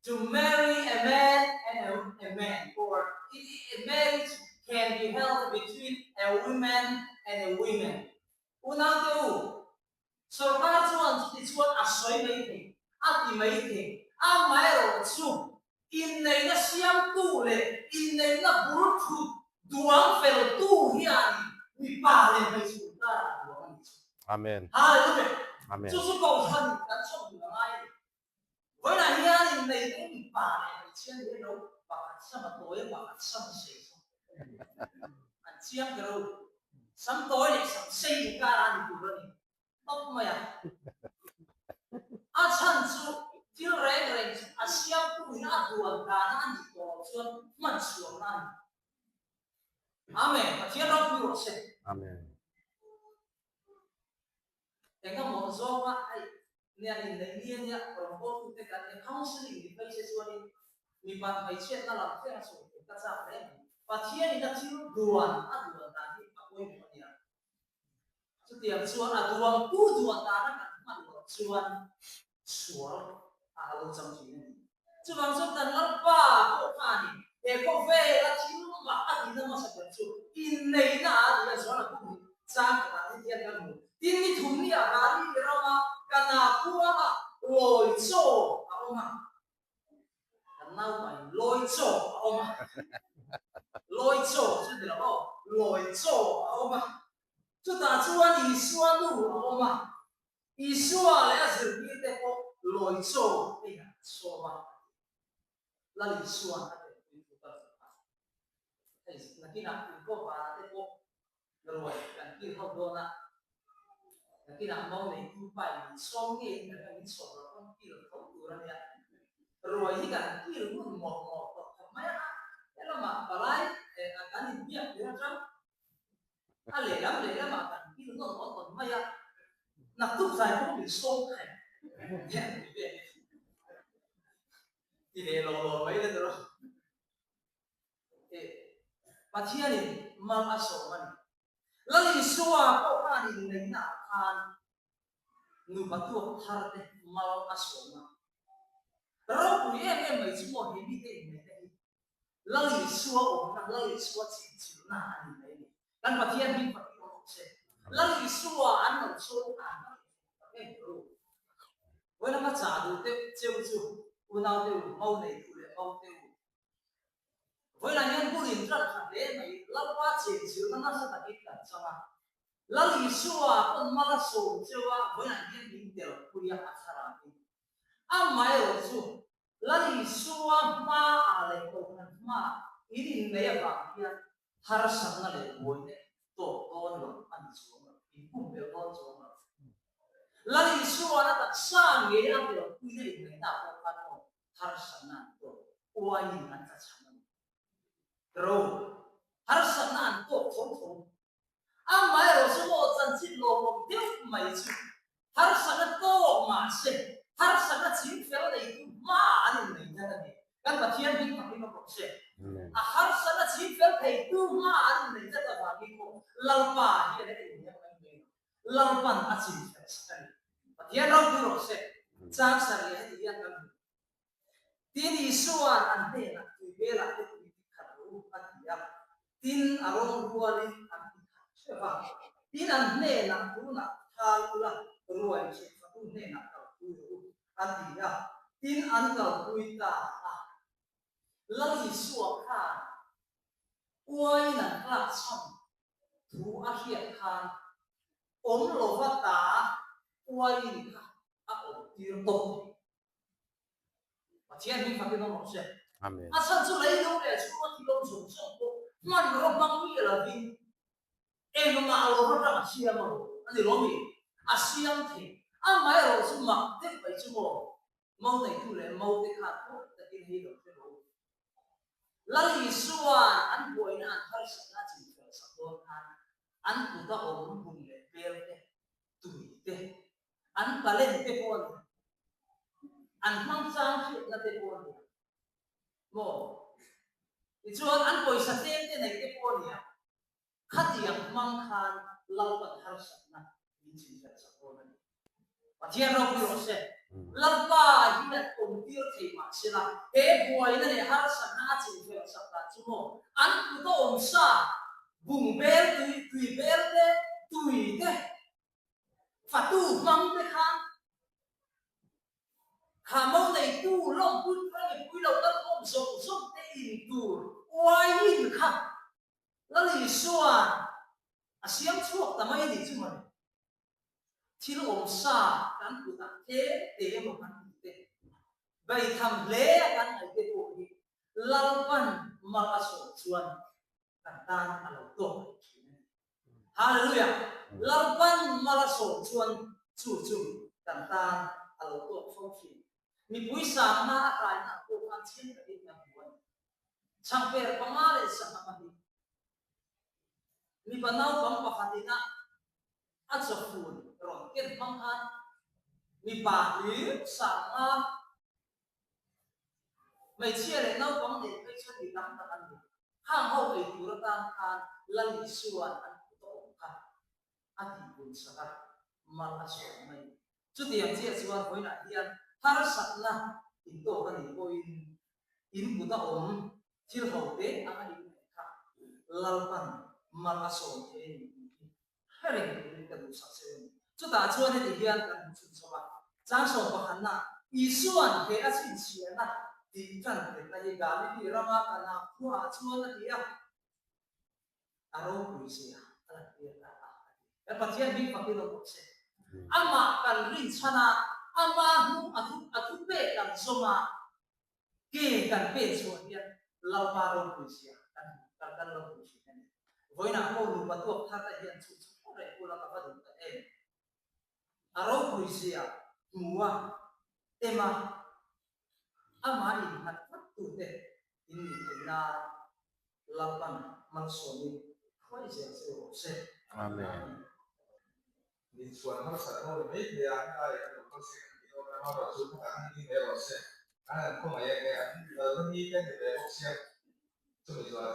to marry a man and a, a man, or it, a marriage can be held between a woman and a woman. Unaute u, Sorkar chuan chuti chuan a sawi mai thei, a ti mai thei. Amaherawhchu, inneihna siamtu leh inneihna bul thut duang feltu hian mipa leh hmeichhe inkarah duang a nih chu. Amen. Hallelujah. Amen. Chu chu Kohhran kan chhawm duh a ngai a ni. Vawiinah hian inneihna hi mipa leh hmeichhia ni emaw pakhat sam a tawi a, pakhat sam a sei zawk. An chiang ber u. Sam tawi leh sam sei inkara a ni tur a ni tawp mai a. A chhan chu thil reng reng chu a siamtu in a duan dana a nih tawh loh chuan hman chhuahna a ni. Amen. Pathian ropui rawh se. Amen. Engemaw zawnga hei nia inneih ni ania rawngbawltute kan nia counselling ni phei se chuanin mipat hmeichhiatna lam thleng a sawi theih ka chak hle mai. Pathianin a thil duan a duan dan hi a pawimawh ania. Chutiang chuan a duangtu duan dana kan hman loh chuan sual ah a lo chang thin a ni. Chuvang chuan kan Lalpa pawh khanin he khawvela thil mah a tihna hmasa ber chu inneihna ah a ni a, John-a kum hi chang khatah te hian kan hmu. Tin ni thum ni ah Galilee rama Kana khua ah lawi chaw a awm a, kan naupain lawi chaw a awm a, lawi chaw chu ni lo aw, lawi chaw a awm a, chutah chuan Isua nu a awm a, Isua leh a zirtirte pawh lawi chaw eiah an sawm a, a ti. Lal Isua'n a telpui thu ka rawn hman. Hei nakinah inkawp vanah te pawh ruai kan kil ho dawn a, nakinah mau neitu pain min sawm ngeiin kan ring a, min sawm loh pawn kil tho tur a nia. Ruai hi kan kil ngun mawlh mawlh tawh khawp mai a, helamah palai kan inbiak tir atang A lehlam lehlamah kan kil nawn awn awn mai a, naktuk zai pawh min sawm khaih hian ti ve ti leh lo lo mai le tawh eh Pathianin mal a sawm a ni. Lal Isua pawh khan inneihna ah khan nupa tuak thar te mal a sawm a. Ropui em em mai chu maw he mite inneihna hi Lal Isua awmna, Lal Isua chhimchhilna a ni mai a ni. Kan Pathian hming fak hi awm rawh se. Lal Isua an lo chhawng kha an va inhmu tak em ru. Vawiin ka chah duh deuh cheu chu unau deuh, mau neitu leh mau deuh. Vawiinah hian bul in ṭan ṭha hle mai, Lalpa chenchilhna nasa takin kan chang a. Lal Isua pawn mal a sawm cheu a, vawiinah hian min telpui a, a thlarau in. Amaherawh chu Lal Isua hmaah leh Kohhran hmaah in inneih avang hian harsatna leh buaina tawk dawn lo a ni chuang lo, in pumpelh dawn chuang lo. Lal Isua'n a taksa ngei a tel puina inneihna pawh khan maw harsatna an tawk, uaiin an tlachham a ni. Ro, harsatna an tawk tho tho. Amaherawh chu maw chanchin lawmawm deuh mai chu harsatna tawk mahse harsatna ching fel neitu hma an innei tlat a ni. Kan Pathian hming fakin awm rawh se. A harsatna ching fel theitu hma an innei tlat avangin maw Lalpa hian a inhniam mai mai lo. Lalpan a ching fel sak a ni. Pathian ropui rawh se. Chang sarih heti hian kan hmu. Tin, Isua'n an hnenah tui velah te tui ti khat rawh u a ti a. Tin, a rawng rualin an ti khat hreuh a. Tin, an hnenah tunah thal ula ruai chhehfatu hnenah kalpui rawh u a ti a. Tin, an kalpui ta a. Lal Isua khan uaiin an tlak chhan thu a hriat khan awm lova ta uaiin kha a awmtir tawp thei. Pathian hi fakin awm rawh se. Amen. A chhan chu leilung leh chhunga thil awm zawng zawng pawh hmanraw hmang miah lovin engmah lo atang a siam a rawh a ni lawm i? A siam thei. Amaherawh chu mak deuh mai chu maw Mo neitu leh mo te khan pawh takin hei lo hre rawh u. Lal Isua'n an buaina an harsatna a chinfel sak dawn khan an kuta awm bung leh bel te, tui te, an talent te pawh a ni, an hmang chang hriatna te pawh a ni ang maw? Tichuan an pawisa tlem te nei te pawh a ni ang, khatiang hmang khan Lalpan harsatna min chinfel sak dawn a ni. Pathian ropui rawh se. Lalpa hian awmtir thei mah sela, he buaina leh harsatna a chinfel sak dan chu maw an kut a awm sa, bung bel tui, tui bel te, tui te, Fatu hmang te khan kha mo neitu lawmpui tura mipui lo kal khawm zawng zawng te in tur uaiin kha Lal Isua'n a siam chhuak ta mai nih chu mawle. Thil awm sa kan kutah tlem te emaw kan tih te, beitham hle a kan ngaih te pawh hi Lalpan mal a sawm chuan kan tan a lo tawk leh thin a ni. Hallelujah! Lalpan mal a sawm chuan chu chu kan tan a lo tawk fo thin. Mipui sangna a kaina ah pawh khan chiang takin kan hmu a ni. Chhangper panga leh sangha pahnih, mipa naupang pakhatin a a chawfun rawn ken hmang khan mipa hlir sangna Hmeichhia leh naupang nen phei chuan mi tam tak an ni. Khang ho ei tur atan khan Lal Isua'n an kut a awm kha a tihpun sak a, mal a sawm mai. Chutiang chiah chuan vawiinah hian harsatna intawk a nih pawhin in kut a awm thil ho te anga in ngaih kha Lalpan mal a sawm thei a ni tih hi Hre reng turin ka duhsak che u ni. Chutah chuan heti hian kan hmu chhunchawm a, Changsawn pakhatna, Isua'n he a chhinchhiahna tih tan thenna hi Galili rama Kana khuaah chuan a ti a, a ropui zia a lan tir ta a, a ti. Kan Pathian hming fakin awm rawh se. Amah kan rinchhan a, ama hnung a thu a thupek kan zawm a, Ke kan pen chhuah hian Lalpa ropui zia kan hmu kan kan lo hmu thin a ni. Vawiinah pawh nupa tuak thar te hian chu chu pawh reh ula ka va duh ta em. A ropui zia hmu a, em a, amah innghat tlat tute in nih theih nan Lalpan malsawmin hruai zel che u rawh se. Amen. Min chhuan harsat ho ni mai thei a, helai kan lo kal se kan tih dawn a, amaherawh chu khatah khan ding mai rawh se, kan han khawngaih e nge an lalna ni te ni ve bawk sia, chumi chuan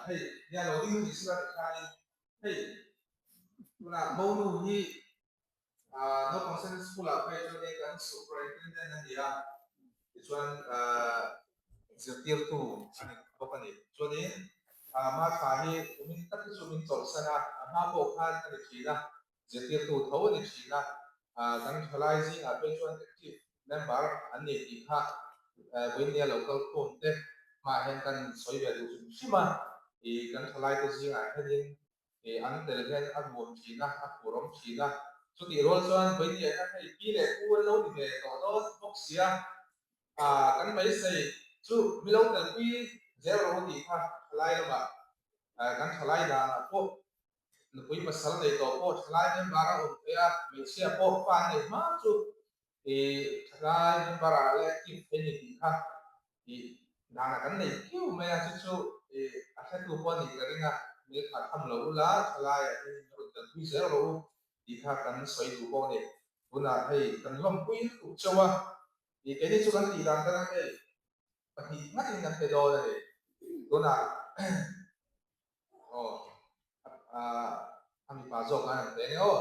hei nia lo ding ni sila tih khanin hei tunah monu hi naupang Sunday school ah phei chuan hei kan superintendent a ni a, tichuan zirtirtu a ni bawk a ni. Chuanin Martha hi kumin tak hi chu min chawlhsan a, a hma pawh khan a ni thin a, zirtirtu tho a ni thin a, kan thalai zingah phei chuan active member an ni tih kha vawinia lo kal khawm te hmaah hian kan sawi ve duh hrim hrim a, kan thalai te zingah hianin an tel hian a nuam thin a, a phur awm thin a. Chutih rual chuan vawinia hian hei pi leh pu an lo ni ve tawh dawn bawk sia, Kan beisei chu mi lo telpui zel ro tih kha thalai lamah kan thalai danah pawh. nupui pasal nei tawh pawh thalai member a awm theih a, hmeichhia pawh fa an nei hma chu i thalai member ah leh active thei ni tih kha i danah kan nei phiu mai a, chu chu i a hretu pawh a nih ka ring a, min thlah tham lo ula thalai ah hian in rawn kalpui zel rawh u tih kha kan sawi duh bawk a ni. Tunah hei kan lawmpui lutuk chauh a, i keini chu kan tih dan tan a hei pahnih ngatin kan pe dawn a ni. Tunah aw a mipa zawk khan an pe ania aw.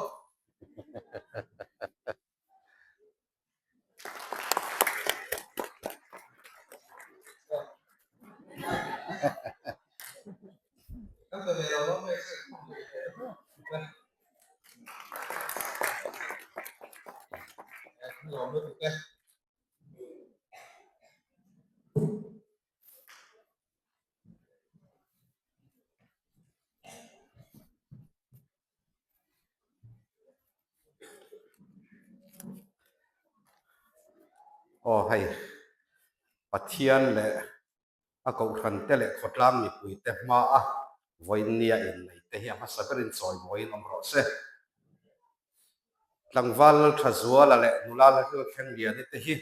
Kan pe ve lo lo mai se. Lawm lutuk e. Aw hei, Pathian leh a kohhran te leh khawtlang mipui te hmaa vawiinnia inneih te hi a hmasa berin chawimawiin awm rawh se. Tlangval Lalthazuala leh nula Lalhlelthlengliani te hi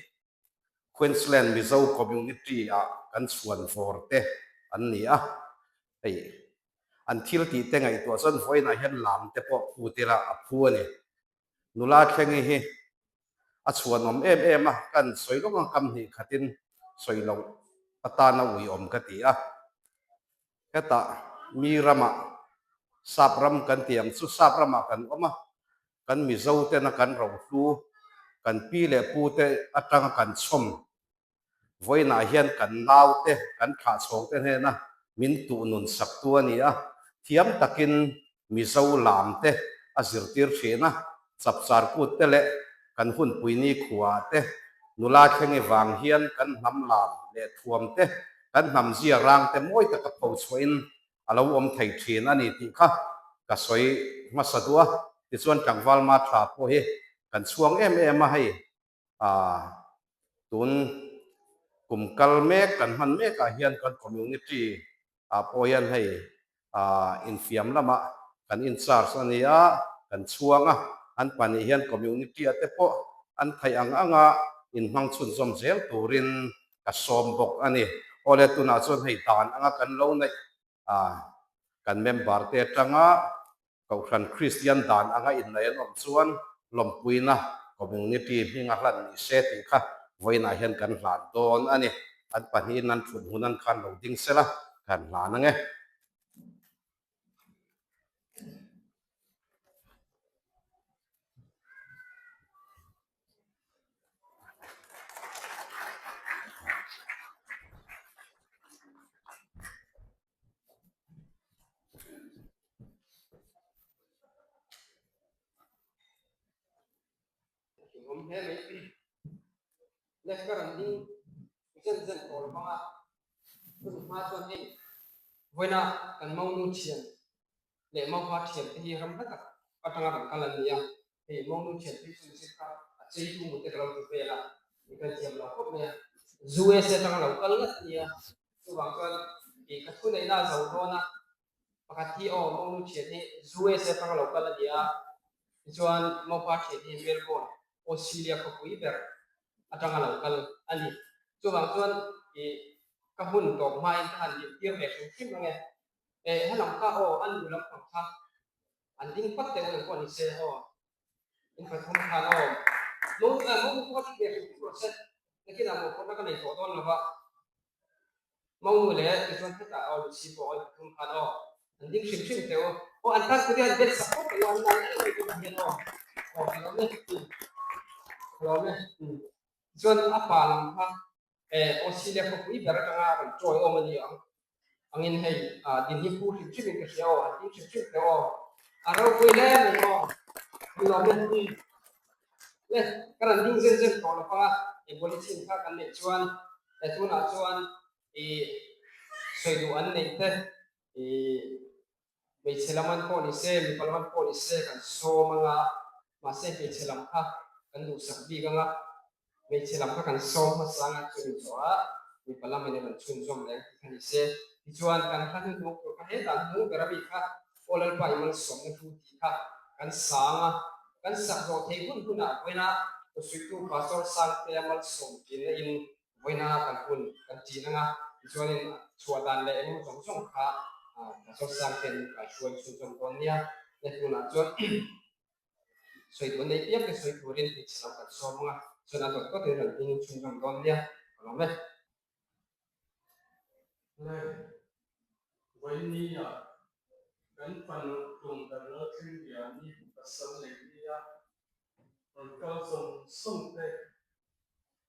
Queensland Mizo Community-ah kan chhuan vawr te an ni a, hei an thil tih te ngaihtuah chuan vawiinah hian lam te pawh phut ila a phu a ni. Nula thlengi hi a chhuanawm em em a, kan sawi lawk ang kam hnih khatin sawi loh atana uiawm ka ti a. Hetah mi ramah sap ram kan ti ang chu sap ramah kan awm a, kan Mizo tena kan rohlu, kan pi leh pu te atanga kan chhawm vawiinah hian kan nau te, kan thlah chhawng te hnena min tuh nun sak tu a ni a, thiam takin Mizo lam te a zirtir thin a, chapchar kut te leh kan hunpui ni khuaah te nula thlengi vang hian kan hnam lam leh thuam te, kan hnam zia rang te mawi taka pho chhuahin a lo awm thei thin a ni tih kha ka sawi hmasa duh a, tichuan tlangval ma tha pawh hi kan chhuang em em a, hei ah tun kum kal mek kan hman mekah hian kan community ah pawh hian hei ah infiam lamah kan in charge a ni a, kan chhuang a, an pahnih hian community ah te pawh an theih ang anga inhmang chhunzawm zel turin Ka sawm bawk a ni. Awle tunah chuan hei dan anga kan lo neih a, kan member te atanga Kohhran Kristian dan anga inneih an awm chuan lawmpuina community hminga hlan ni se tih kha vawiinah hian kan hlan dawn a ni. An pahnihin an thut hmun an khan lo ding sela kan hlan ang e. Awm hle mai. Left an ding zen zen tawh lo vang a, chumi hma chuan hei vawiina kan monu thian leh maupa thian te hi ram hla tak atanga rawn kal an ni a, hei monu thian phei chu mihring kha a cheitu mu te ka lo ti vel a, mi kan thiam lo khawp mai a, USA atanga lo kal ngat a ni a, chuvang chuan ih ka thu neihna a zo dawn a, pakhat hi aw monu thian hi USA atanga lo kal a ni a, tichuan maupa thian hi Melbourne, Australia khawpui ber atanga lo kal a ni. Chuvang chuan ih ka hun tawp hmain ka han intir ve hrim hrim ang e. Eh helam kha aw a nu lampang kha an ding phawt teh eng pawh ni se aw in pathum khan aw mo eh mo pawh kha ve hrim hrim rawh se nakinah mawhphurhna ka nei tawh dawn lo va mo nu leh tichuan hetah aw Lucy pawh aw in pathum khan aw an ding hrim hrim teh u aw an tan kut hi an bet sak phawt teh u an nan em em hian aw aw ka lawm e ka lawm e tichuan a pa lam kha Eh, Australia khawpui ber atanga rawn chawi awm a ni ang angin hei din hi phu hrim hrimin ka hria aw, an ding hrim hrim teh aw. A ropui hle mai aw. An lawm e. Umm. Le, ka rawn ding zen zen tawh lo panga eng polythene kha kan neih chuan eh tunah chuan ih sawi duh an neih te ih Hmeichhe lam an pawh ni se, mipa lam an pawh ni se kan sawm ang a, mahse hmeichhe lam kha kan duhsak bik ang a, hmeichhe lam kha kan sawm hmasa ang a, chumi zawhah mipa lam in a rawn chhunzawm leh ang tih kha ni se. Tichuan kan hla hnuhnung tur kha hetah hnung ber a mi kha. Aw Lalpa i malsawmna hlu tih kha kan sang a, kan sak zawh theih hun hunah vawiina Thusuitu Pastor Sangtea malsawm tinna in vawiina kan hun kan ṭin ang a, tichuanin chhuah dan leh engemaw zawng zawng kha Pastor Sangtea'n min kaihruai chhunzawm dawn nia. He hunah chuan sawi tur nei piang te sawi turin hmeichhe lam kan sawm ang a, chuan a dawt dawtin rawn hming chhunzawm dawn nia. Ka lawm e. Le, Vawinia kan fanu tum ber Lalthlengriani pasal nei nia rawn kal zawng zawng te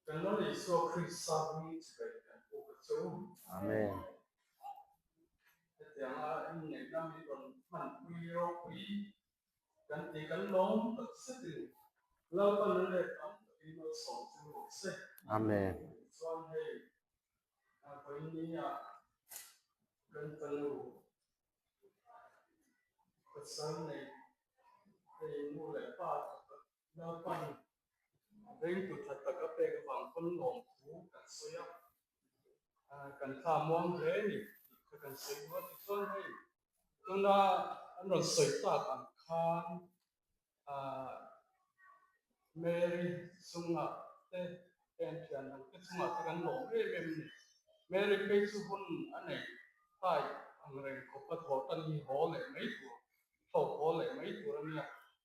kan Lal Isua Krista hming chibai kan puk a chu. Amen. Hetianga inneihna min rawn hmanpui ropui kan ti kan lawm tak zetin Lalpan a let tam takin malsawm chu rawh se. Amen. Chuan hei Vawinia kan fanu pasal nei hei nu leh pa tak Lalpan vengtu tha tak a pek avang pawn lawmthu kan sawi a, kan thla muang hle a ni tih kha kan sawi duh a. Tichuan hei tuna an rawn sawi tak ang khan Mary chungah te heng thian ang te chungah te kan lawm em em a ni. Mary phei chu hun a nei tai ang reng khawp a thaw tan hi haw leh mai tur, thlawk haw leh mai tur a nia.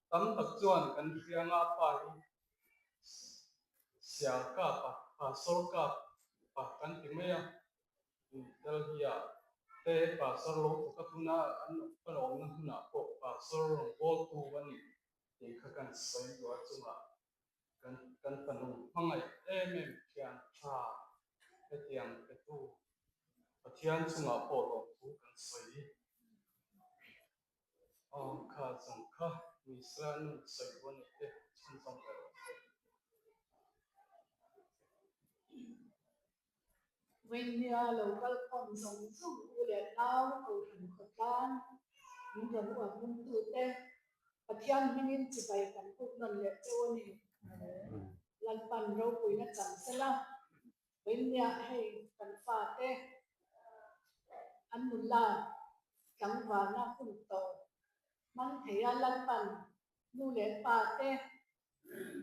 Tam tak chuan kan hrianga pa hi sial kap a, pastor kap a kan ti mai a. Delhi ah te pastor lo thawk a tuna an kan awmna hmunah pawh pastor rawn bawltu a ni tih kha kan sawi duh a chungah kan kan fanu hmangaih em em thian tha hetiang petu Pathian chungah pawh lawmthu kan sawi. Aw kha zawng kha Misa nun sawi duh a nei te chhunzawm leh rawh se. Vawinia lo kal khawm zawng zawng u leh nau Kohhran khawtlang min rawn uap ringtute Pathian hmingin chibai kan puk nawn leh cheu a ni. Lalpan ropuina chang sela, Vawinia hei kan fate an nula tlangvalna hun tawh hmang theia Lalpan nu leh pate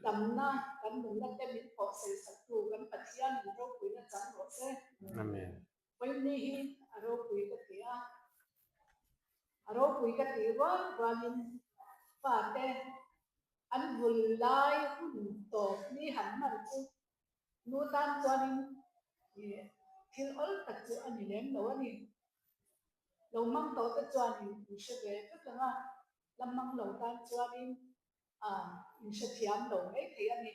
Damna kan nunna te min pawh sawisaktu kan Pathian in ropuina chang rawh se. Amen. Vawiini hi a ropui ka ti a, a ropui ka tih rual rualin fate an vul lai hun tawp ni han hman chu nu tan chuanin thil awl tak chu a ni lem lo a ni. Lo hmang tawh te chuanin in hre ve vek ang a, la hmang lo tan chuanin a inhrethiam lo mai thei a ni.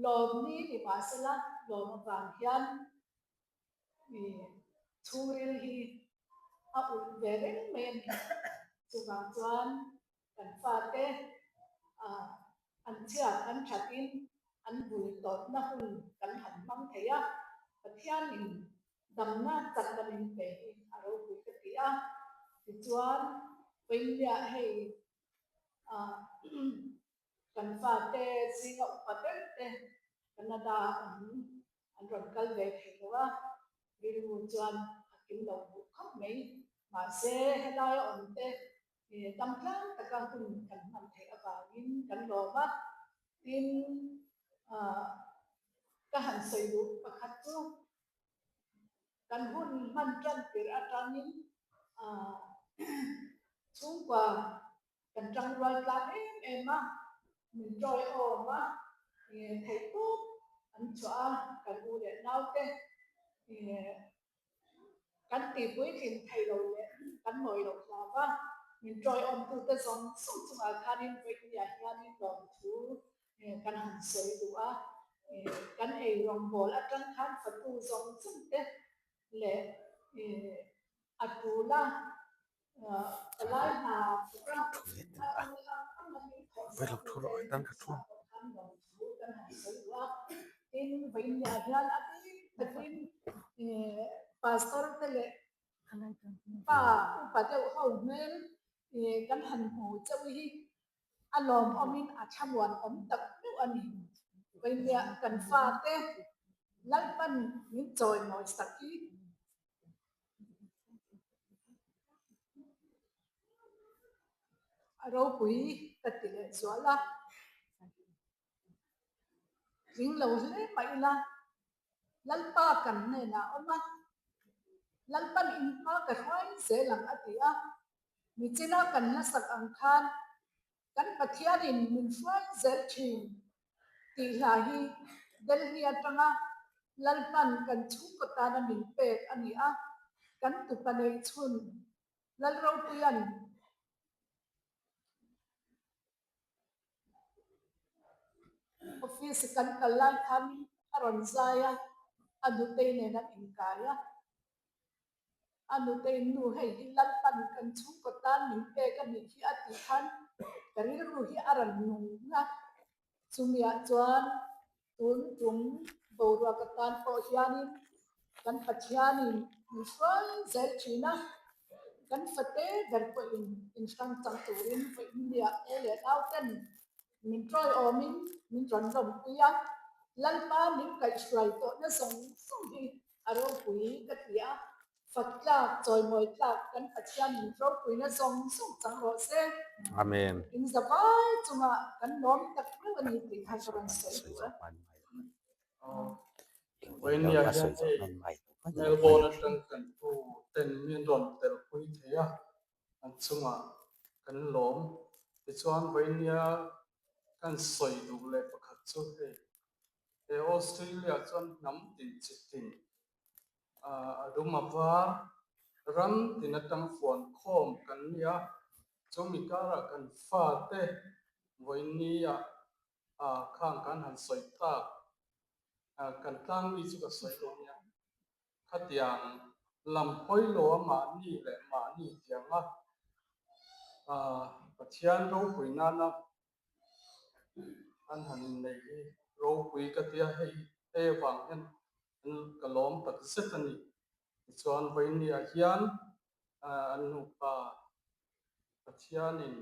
Lawm ni ni mahsela lawm avang hian i chhungril hi a ulh ve reng mai a ni. Chuvang chuan kan fate an chhiat an thatin an bul tawpna hun kan han hmang thei a, Pathianin damna chakna min pe hi a ropui ka ti a. Tichuan, Vawinia hei Kan fate zinga upa ber te Canada an an rawn kal ve thei lo a, rilru chuan a kim lo duh khawp mai. Mahse, helaia awm te dam tlang taka hun kan hman theih avangin kan lawm a. Tin, ka han sawi duh pakhat chu Kan hun hman tan tirh atangin chhungkua kan tangrual tlang em em a, min tawiawm a, theih tawp an chhuah a, kan u leh naute kan tihpuitlin thei lo leh kan mawi loh hlau a, min tawiawmtute zawng zawng chungah khanin vawinia hianin lawmthu Kan han sawi duh a, kan ei rawngbawl atang khan fatu zawng zawng te leh a tula palai hna thawk a, a tul ang ang a min thawh sak tu te chhuah pawh khan lawmthu kan han sawi duh a. Tin, vawinia hian a bik takin pastor te leh pa upa deuh ho hmel kan han hmu chauh hi A lawmawmin a thlamuan awm tak meuh a ni. Vawinia kan fate Lalpan min chawimawi sak hi. A ropui ka ti leh zual a. Tling lo hle mah ila, Lalpa kan hnenah a awm a, Lalpan in hma ka hruai zel ang a ti a. Nichina kan hlasak ang khan kan Pathianin min hruai zel thin tih hla hi Delhi atanga Lalpan kan chhungkaw tana min pek a ni a, kan tupa neih chhun Lalropuia'n Office kan kal lai khanin a rawn zai a, a nutei nen an inkai a. A nutei nu hei hi Lalpan kan chhungkaw tan min pek a nih hi a tih khan ka rilru hi a rawn nung a. Chumiah chuan Tun tum boruak atan pawh hianin kan Pathianin min hruai zel thin a, kan fate ber pawhin inhrang chang turin vawi India te leh nauten min tawiawmin min rawn lawmpui a, Lalpa min kaihhruai tawhna zawng zawng hi a ropui ka ti a. Fak tlak, chawimawi tlak kan Pathian min ropuina zawng zawng chang rawh se. Amen. In zavai chungah kan lawm tak reuh a ni tih kha ka rawn sawi duh a. Vawinia hian hei Melbourne atang kan tu ten min rawn telpui thei a, an chungah kan lawm. Tichuan Vawinia kan sawi duh leh pakhat chu hei he Australia chuan hnam tin chi tin A dum a var, ram tin atang fuan khawm kan ni a, chumi karah kan fate vawinia khang kan han sawi tak, kan tlangmi chu ka sawi lo nia, khatiang lam hawi lo a mahni leh mahni tianga Pathian ropui nana an han innei hi ropui ka tia, hei hei avang hian Ka lawm tak zet a ni. Tichuan Vawinia hian an nupa Pathianin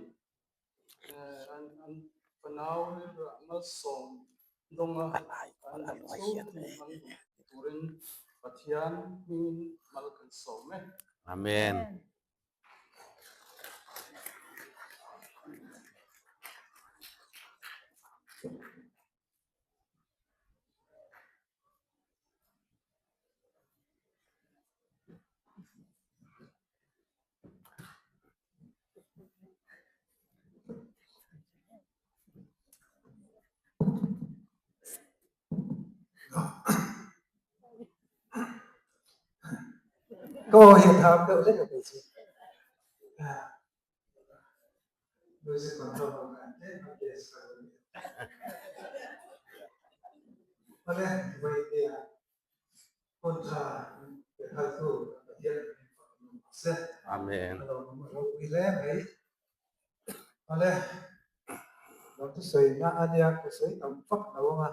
an fanau rilruah malsawm dawnga an dam chhung hun hmang duh turin Pathian hmingin mal kan sawm e. Amen. Ka aw hi a tham deuh hlek a kei chu. Music control ho khan tlem a case ka lo ni. Awle, vawinia hun tha pe phaltu kan Pathian in min fak a nuam se. Amen. A lo awm a ropui hle mai. Awle, lo thusawi na a nia, ka sawi tam fak lo ang a,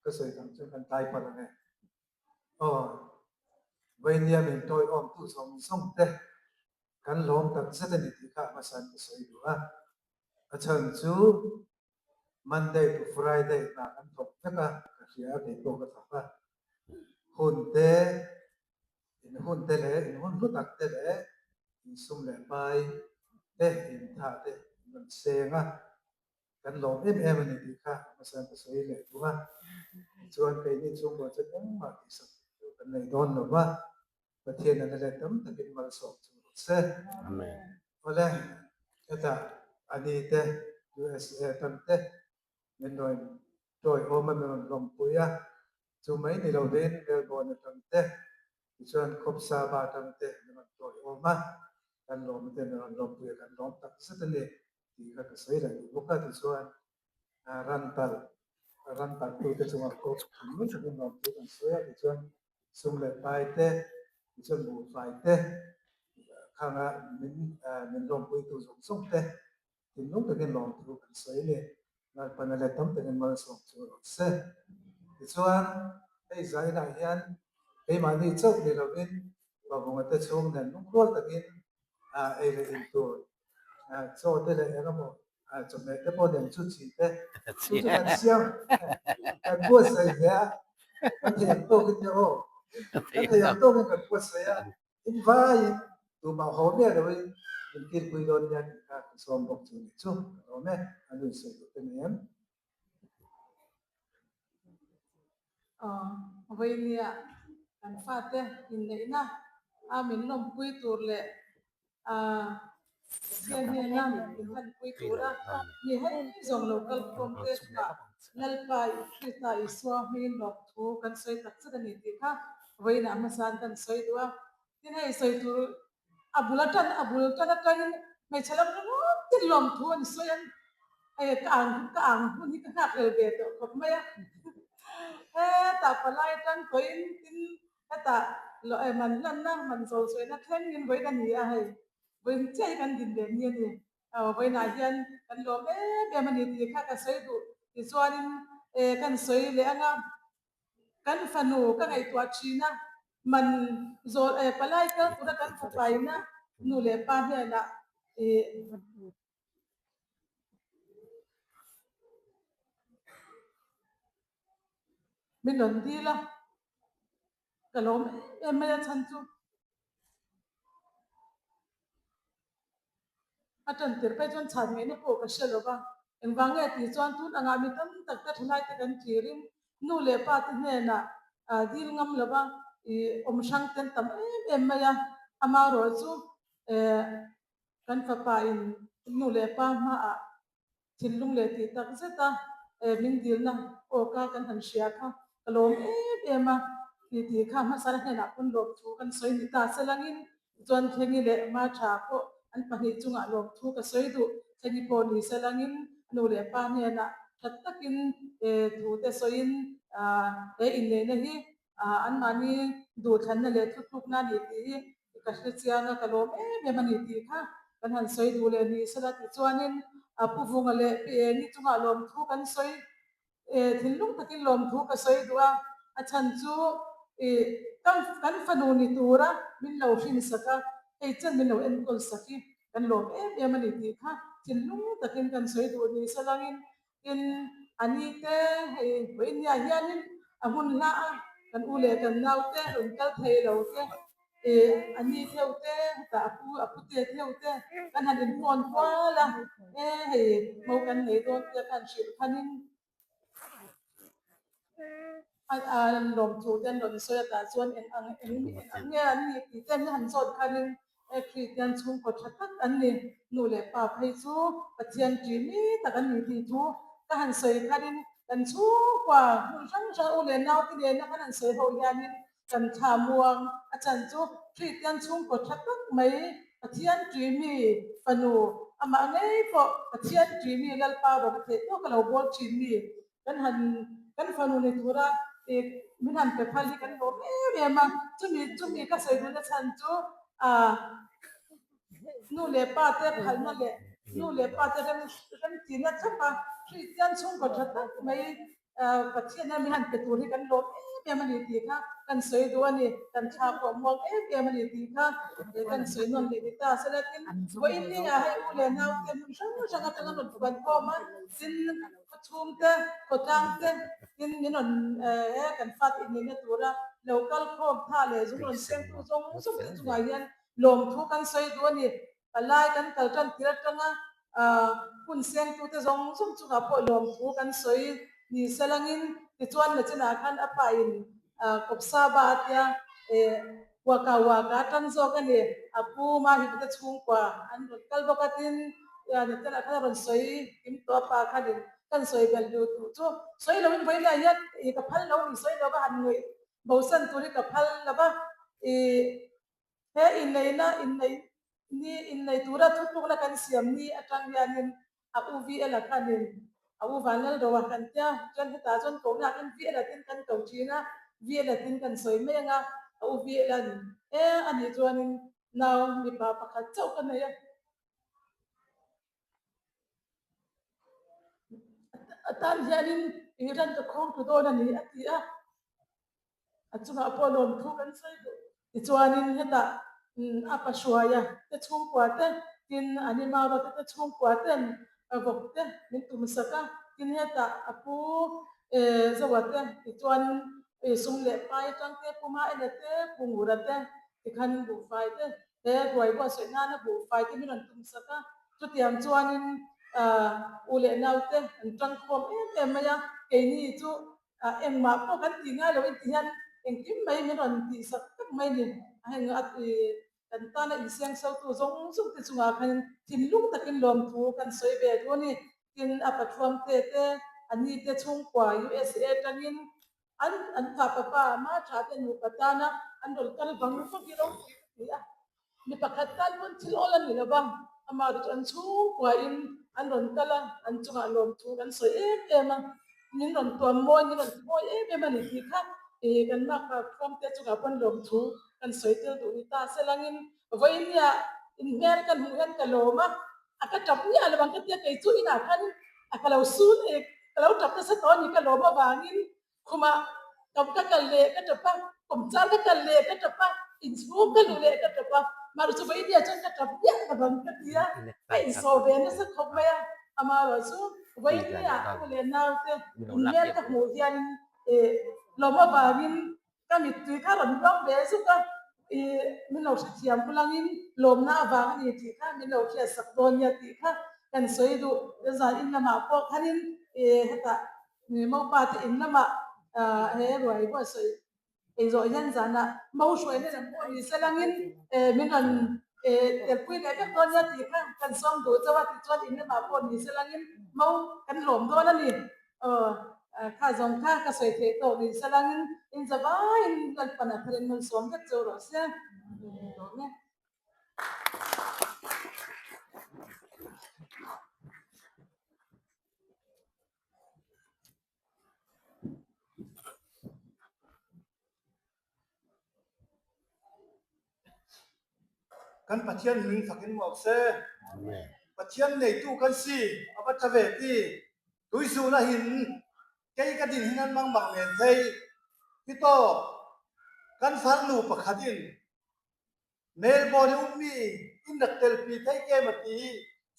ka sawi tam chuan kan tlai palh ang e. Aw, vawinia min tawiawmtu zawng zawng te Kan lawm tak zet a ni tih kha hmasain ka sawi duh a. A chhan chu Monday to Friday hna kan thawk vek a, ka hria a, kei pawh ka thawk a. Hun te, in hun te leh in hun hlu tak te leh in sum leh pai te, in tha te in rawn seng a. Kan lawm em em a ni tih kha hmasain ka sawi leh duh a. Tichuan keini chhungkua chuan engmah tihsak chu kan nei dawn lo va. Pathian a la tam takin malsawm chu rawh se. Amen. Awle, hetah ani te USA atang te min rawn tawiawm a, min rawn lawmpui a, chu mai ni lovin Melbourne atang te, tichuan Khawpsaba atang te min rawn tawiawm a, kan lawm te min rawn lawmpui a, kan lawm tak zet a ni tih kha ka sawi leh duh bawk a, tichuan ran tal ran taltute chungah pawh thinlung takin lawmthu kan sawi a, tichuan sum leh pai te, tichuan buhfai te khanga min min lawmpuitu zawng zawng te thinlung takin lawmthu kan sawi a ni. Lalpana leh tam takin malsawm chu rawh se. Tichuan hei zainah hian keimahni chauh ni lovin Pavunga te chhung nen lungrual takin ei leh in tur chaw te leh eng emaw chawhmeh te pawh nen chu chi te chu chu kan siam kan buatsaih ve a kan thei ang tawkin te aw kan thei ang tawkin kan buatsaih a in vaiin tumah haw miah loin Min kilpui dawn nia tih kha ka sawm bawk chu nih chu ka lawm e, a nun sawi duh te nei em? Aw, vawinia kan fate inneihna a min lawmpui tur leh Pathian hnena min hmanpui tura mi hei zawng lo kal khawm te chungah Lalpa Krista Isua hmingin lawmthu kan sawi tak zet a ni tih kha vawiinah hmasain kan sawi duh a. Tin hei sawi tur a bul atan a bul tan atangin hmeichhe lam ringawt tin lawmthu an sawi an hei ka ang ka ang hun hi ka nghak rel ve tawh khawp mai a. Hetah palai atang tawhin tin Hetah man hlanna, man zawl sawina thlengin vawiin a ni a, hei vawiin chiah hi kan din ve ni a ni. Vawiinah hian kan lawm em em a ni tih kha ka sawi duh. Tichuanin kan sawi leh ang a, kan fanu ka ngaihtuah thin a, man zawl palai kal tura kan fapaina nu leh pa hnenah Min rawn dil a, ka lawm em em mai a chhan chu a tan tir phei chuan chhan ngaihna pawh ka hre lo va, engvang nge tih chuan tun angah mi tam tak te thalai te kan tlirin nu leh pa te hnenah dil ngam lo va ih awm hrang te an tam em em mai a, amaherawhchu eh kan fapa in nu leh pa hmaah Thinlung leh tih tak zet a min dilna aw ka kan han hria kha ka lawm em em a ti tih kha hmasa la hnenah pawn lawmthu kan sawi ni ta se langin chuan Thlengi leh Martha pawh an pahnih chungah lawmthu ka sawi duh. Thlengi pawh ni se langin a nu leh pa hnenah that takin thu te sawiin he inneihna hi anmahni duhthlanna leh thutlukna a ni tih hi ka hre chiang a, ka lawm em em a ni tih kha kan han sawi duh leh ni sela tichuanin a Pu Vunga leh Pi Engi chungah lawmthu kan sawi thinlung takin lawmthu ka sawi duh a, a chhan chu ih kan fanu ni tura min lo hrinsak a, hei chen min lo enkawl sak hi kan lawm em em a ni tih kha thinlung takin kan sawi duh ni selangin Tin, a ni te hei vawinia hianin a hmun hla a, kan u leh kan nau te rawn kal thei lo te, ih a ni theu te, hetah a pu a pute theu te kan han inphone kual a, e hei mo kan nei dawn tia khan hrilh khanin a lawmthu te an rawn sawi a tah chuan eng ang eng eng nge an nih tih te an han zawt khanin He Kristian chhungkaw tha tak an ni. Nu leh pa phei chu Pathian ṭih mi tak an ni tih thu ka han sawi khanin kan chhungkua hmun hrang hrang u leh naute nena kan han sawi ho hianin kan thla muang a chan chu Kristian chhungkaw tha tak mai Pathian ṭih mi fanu amah ngei pawh Pathian ṭih mi Lalpa rawng a theih tawk a lo bawl ṭhin mi kan han kan fanu ni tura ih min han pe phal hi kan lawm em em a, chumi chumi ka sawi duhna chhan chu ah nu leh pa te phalna leh nu leh pa te rem rem tihna thlap a, Kristian chhungkaw tha tak mai ah Pathian hian min han pe tur hi kan lawm em em a ni tih kha kan sawi duh a ni, kan thla pawh muang em em a ni tih kha kan sawi nawn leh ni ta sela tin vawiin ningah hei u leh naute hmun hrang hrang atanga rawn fuan khawm a tin Khaw chhungte, khaw tlangte tin min rawn eh kan fate inneihna tura lo kal khawm tha leh zung rawn sengtu zawng zawng te chungah hian lawmthu kan sawi duh a ni. Palai kan kal tan tir atanga hun sengtute zawng zawng chungah pawh lawmthu kan sawi ni selangin tichuan nachinah khan a pa in kawpsaba a tia eh Waka waka atang zawk a ni. A pu Mahipute chhungkua an rawn kal bawk a tin Nathan-a khan a rawn sawi kim tawh a pa khanin kan sawi belh duh duh chu sawi loin vawiinah hian ih ka phal lo ni sawi lova han ngawih bosan tur hi ka phal lova ih he inneihna inneih ni innei tura thutlukna kan siam ni atang hianin A u VL-a khanin a u Vanlalroa kan tia, chuan hetah chuan kohna ah khan VL-a tin kan ko thin a, VL-a tin kan sawi mai ang a, a u VL-a'n e a nih chuanin nau mipa pakhat chauh ka nei a, a tan hianin i ran ka khawng tu dawn a ni a ti a. A chungah pawh lawmthu kan sawi duh. Tichuanin hetah a pa hruaia te chhungkua te, tin an imarawte te chhungkua ten vawk te min tumsak a, tin hetah a pu Zoa te tichuan sum leh pai atang te, Pu Maena te, Pu Ngura te tikhan buhfai te. He ruai buatsaih nana buhfai te min rawn tum sak a, chutiang chuanin u leh naute an tangkhawm em em mai a, keini chu engmah pawh kan tih ngai lo inti hian engkim mai min rawn tih sak vek mai ni. Heng a kan tana insiang sotu zawng zawng te chungah khan thinlung takin lawmthu kan sawi ve duh a ni. Tin, a pathuam te te, a ni te chhungkua USA tangin An an pa papa ma tha te nupa tana an rawn kal vang vang hi ropui ka ti a. Mi pakhat tan pawn thil awl a ni lo va, amah chu an chhungkuain an rawn kal a, an chungah lawmthu kan sawi em em a, min rawn tuam mawi, min rawn ti mawi em em a ni tih kha kan makpa Khuamte chungah pawn lawmthu kan sawi tel duh ni ta se langin vawinia inhmel ka hmuh hian ka lawm a, a ka tap miah lo ang ka tia kei chu inah khan a ka lo sun e ka lo tap nasa tawh a ni ka lawm avangin khumah ka ka kal leh ka tap a kawmchar ka kal leh ka tap a inchhung ka luh leh ka tap a mahse chu vawinia chuan ka tap miah lo ang ka tia ka insawh ve nasa khawp mai a amaherawh chu vawinia u leh naute inhmel ka hmuh hianin eh lawm avangin Ka mittui kha rawn luang ve zuk a, i min lo hrethiam kulangin lawmna avang a ni tih kha min lo hriatsak dawn nia tih kha kan sawi duh. Zan in lamah pawh khanin i hetah Mopa te in lamah he ruai buatsawi ei zawh hian zanah mo hruaina lam pawh ni se langin min rawn telpui leh vek dawn nia tih kha kan sawm duh chauh a, tichuan in lamah pawh ni se langin mo kan lawm dawn a ni. Aw, kha zawng kha ka sawi theih tawh ni salangin in za vaiin Lalpan a tharin malsawm vek cheu rawh se. Lawm e. Kan Pathian hming fakin muak se. Pathian neitu kan si a va tha ve ti. Tuisun a hin kei ka din hin an mang mang men thei. Hi tawk kan farnu pakhat in Melbourne i ummi in rak telpi thei kem a ti i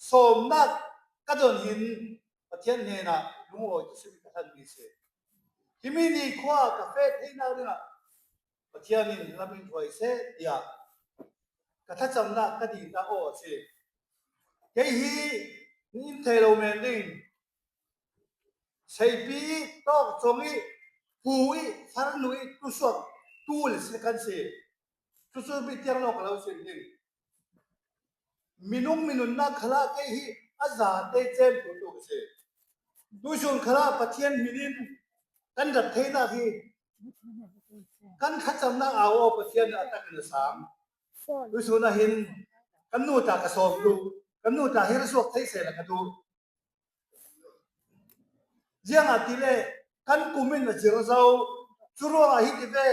sawmnak ka don hin Pathian hnenah lungawi tu simi ka hlanmi si. Himi ni khua ka fe theinak dingah Pathian in lam in hruai seh tiah ka thlacamnak ka dihnak aw a si. Kei hi in thei lo men ding seipi i tawk cong i pu i farnu i tusuak tul si kan si. Cucu mi tiang lawng ka lo sim ding. Minung minunnak khala kei hi a za te cem tu tu ka si. Tuisun khala Pathian min in kan rat theinak hi kan thlacamnak au aw Pathian nih a tak in a sang. Tuisun ah hin kan nu ta ka sawm duh. Kan nu ta hi ra suak thei seh la ka duh. Ziangah ti le kan kum in a zir zo. Cu ruangah hi ti ve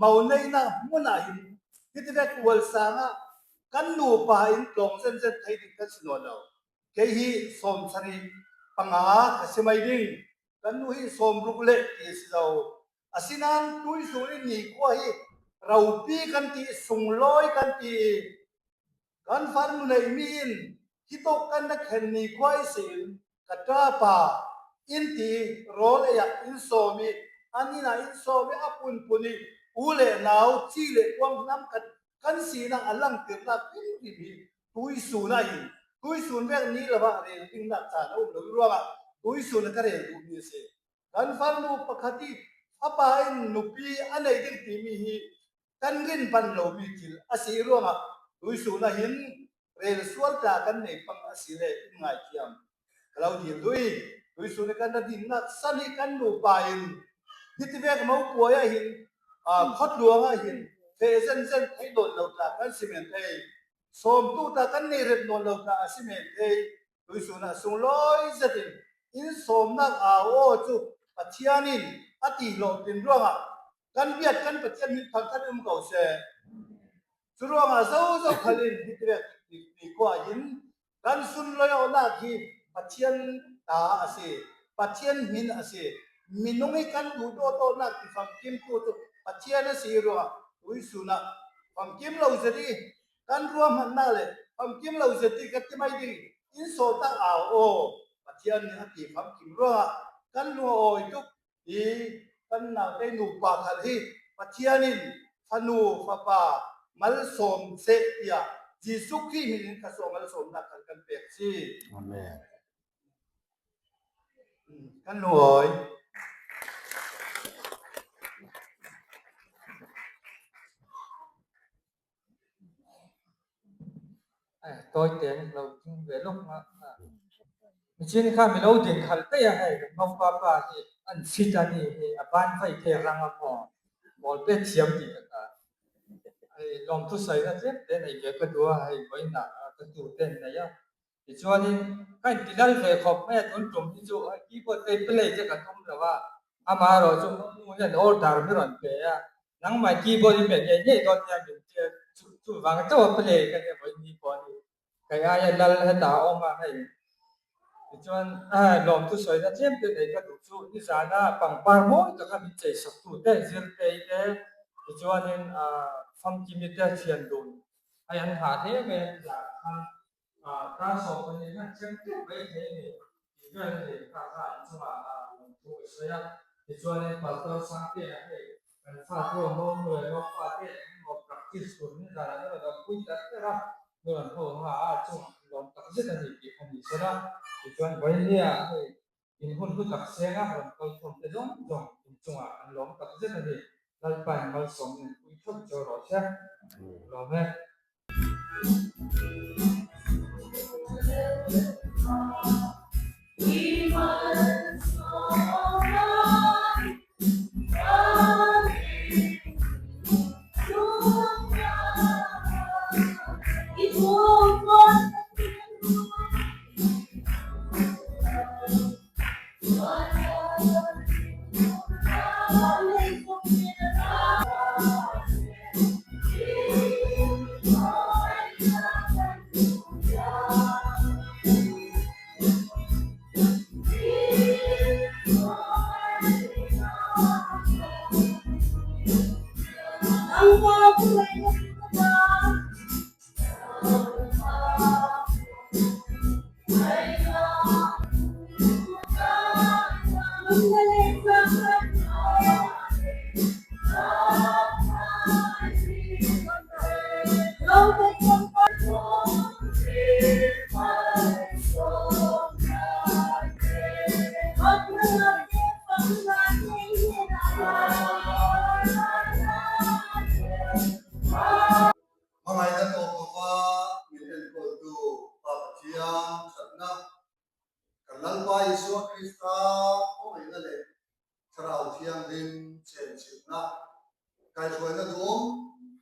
mau neinak hmun ah hin hi ti ve kualsang ah kan nupa in tlawng zenzen thei ding kan si nawn lo. Kei hi 75 ka si mei ding. Kan nu hi 60 le ti a si lo. Asinain tuisul in nikhua hi ropi kan ti, sunglawi kan ti i Kan farnu neihmi in hi tuk kan na khen ni khua i sin ka ṭapa in ti rawl ei ah in sawm i an inn ah in sawm i a punpun i u le nau ci le kuang hnam khat kan sinak a langhternak hrimhrim hi tuisun ah hin tuisun vek ni lo ah rel dingnak caan a um lo i ruangah tuisun ah ka rel duhmi a si. Kan farnu pakhat i fapa in nupi a nei ding timi hi kan rin ban lomi thil a si ruangah tuisun ah hin rel sual tla kan nei pang a si le in ngaithiam ka lo dil dui tuisun i kan ra dinnak san hi kan nupa in hiti vek mo puai ah hin khotluang ah hin fe zen zen thei nawn lo tla kan si men thei sawmtu ta kan nei rep nawn lo tla a si men thei tuisun ah sunglawi zet in in sawmnak au aw cu Pathian in a ti hlawhtlin ruangah kan biak kan Pathian min thangthat um ko seh. Cu ruangah zozo khal in hitrek ni khua hin kan sunlawiawnak hi Pathian ta a si. Pathian min a si. Minung i kan duh dawtawnak ti famkimtu cu Pathian a si ruangah tuisun ah famkim lo zet i kan ruahmannak le famkim lo zet i ka ti mai ding in sawtak au aw Pathian nih a ti famkim ruangah kan lung a awi tuk Hi kan naute nupa khal hi Pathian in fanu fapa Malsawm seh tiah Jesuh Khrih min in thluachuah malsawmnak kan kan pek si. Amen. Kan lungawi. Tawi tein lo ding ve lawk ma. Michin kha milo ding khal te a hei maupa pa hi an fit ani hi a ban vai the rang a maw ball pe thiam ti ka hei lawmthu sawi na tlem te nei ve ka duh a hei vawiinah ka tu te an nei a tichuanin ka inti lal ve khawp mai a tun tum hi chu hei keyboard te play te ka tum lo a amaherawhchu nu hian order mi rawn pe a nangmah keyboard i pe ngei ngei dawn nia min tia chu chuvang chauh a play ka nia vawiin ni pawh a ni. Kei aia lal hetah a awm a hei. Tichuan lawmthu sawina tlem te nei ka duh chu nizana pangpar mawi taka min chei sak tu te Zirtei te tichuanin Famkimi te thian dun hei an hah hle mai a nizan khan tar 12 hian chem teuh mai thei a ni tih vel a ni kha kha an chungah lawmthu ka sawi a. Tichuanin Pastor Sangtea hei Kan fa chu a mawng nu leh mawng pa te eng emaw practice tur ni zan an rawn awmpui tak tak a, nu an ho ha a chungah an lawm tak zet a ni tih kha ni sawn a, tichuan Vainia hei in hun hlu tak seng a rawn kal khawm te zawng zawng in chungah an lawm tak zet a ni, Lalpa in malsawmna in pui theuh cheu rawh se, lawm e. Hmangaihna tawp lova min enkawltu Pa Pathian thatna, kan Lalpa Isua Krista khawngaihna leh Thlarau Thianghlim chenchilhna kaihhruaina duhawm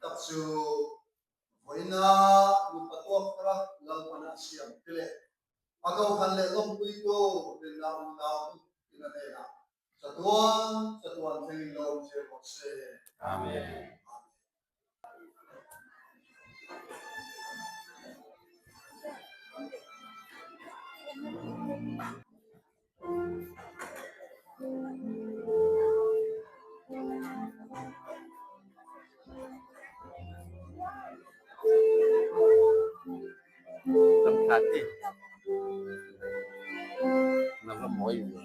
tak chu vawiina nupa tuak thara Lalpana a siam te leh a kohhran leh lawmpuitu rinna unau hmun tina hnenah chatuan chatuan thlengin lo awm zel rawh se. Amen. Lamthla te na va mawi ve.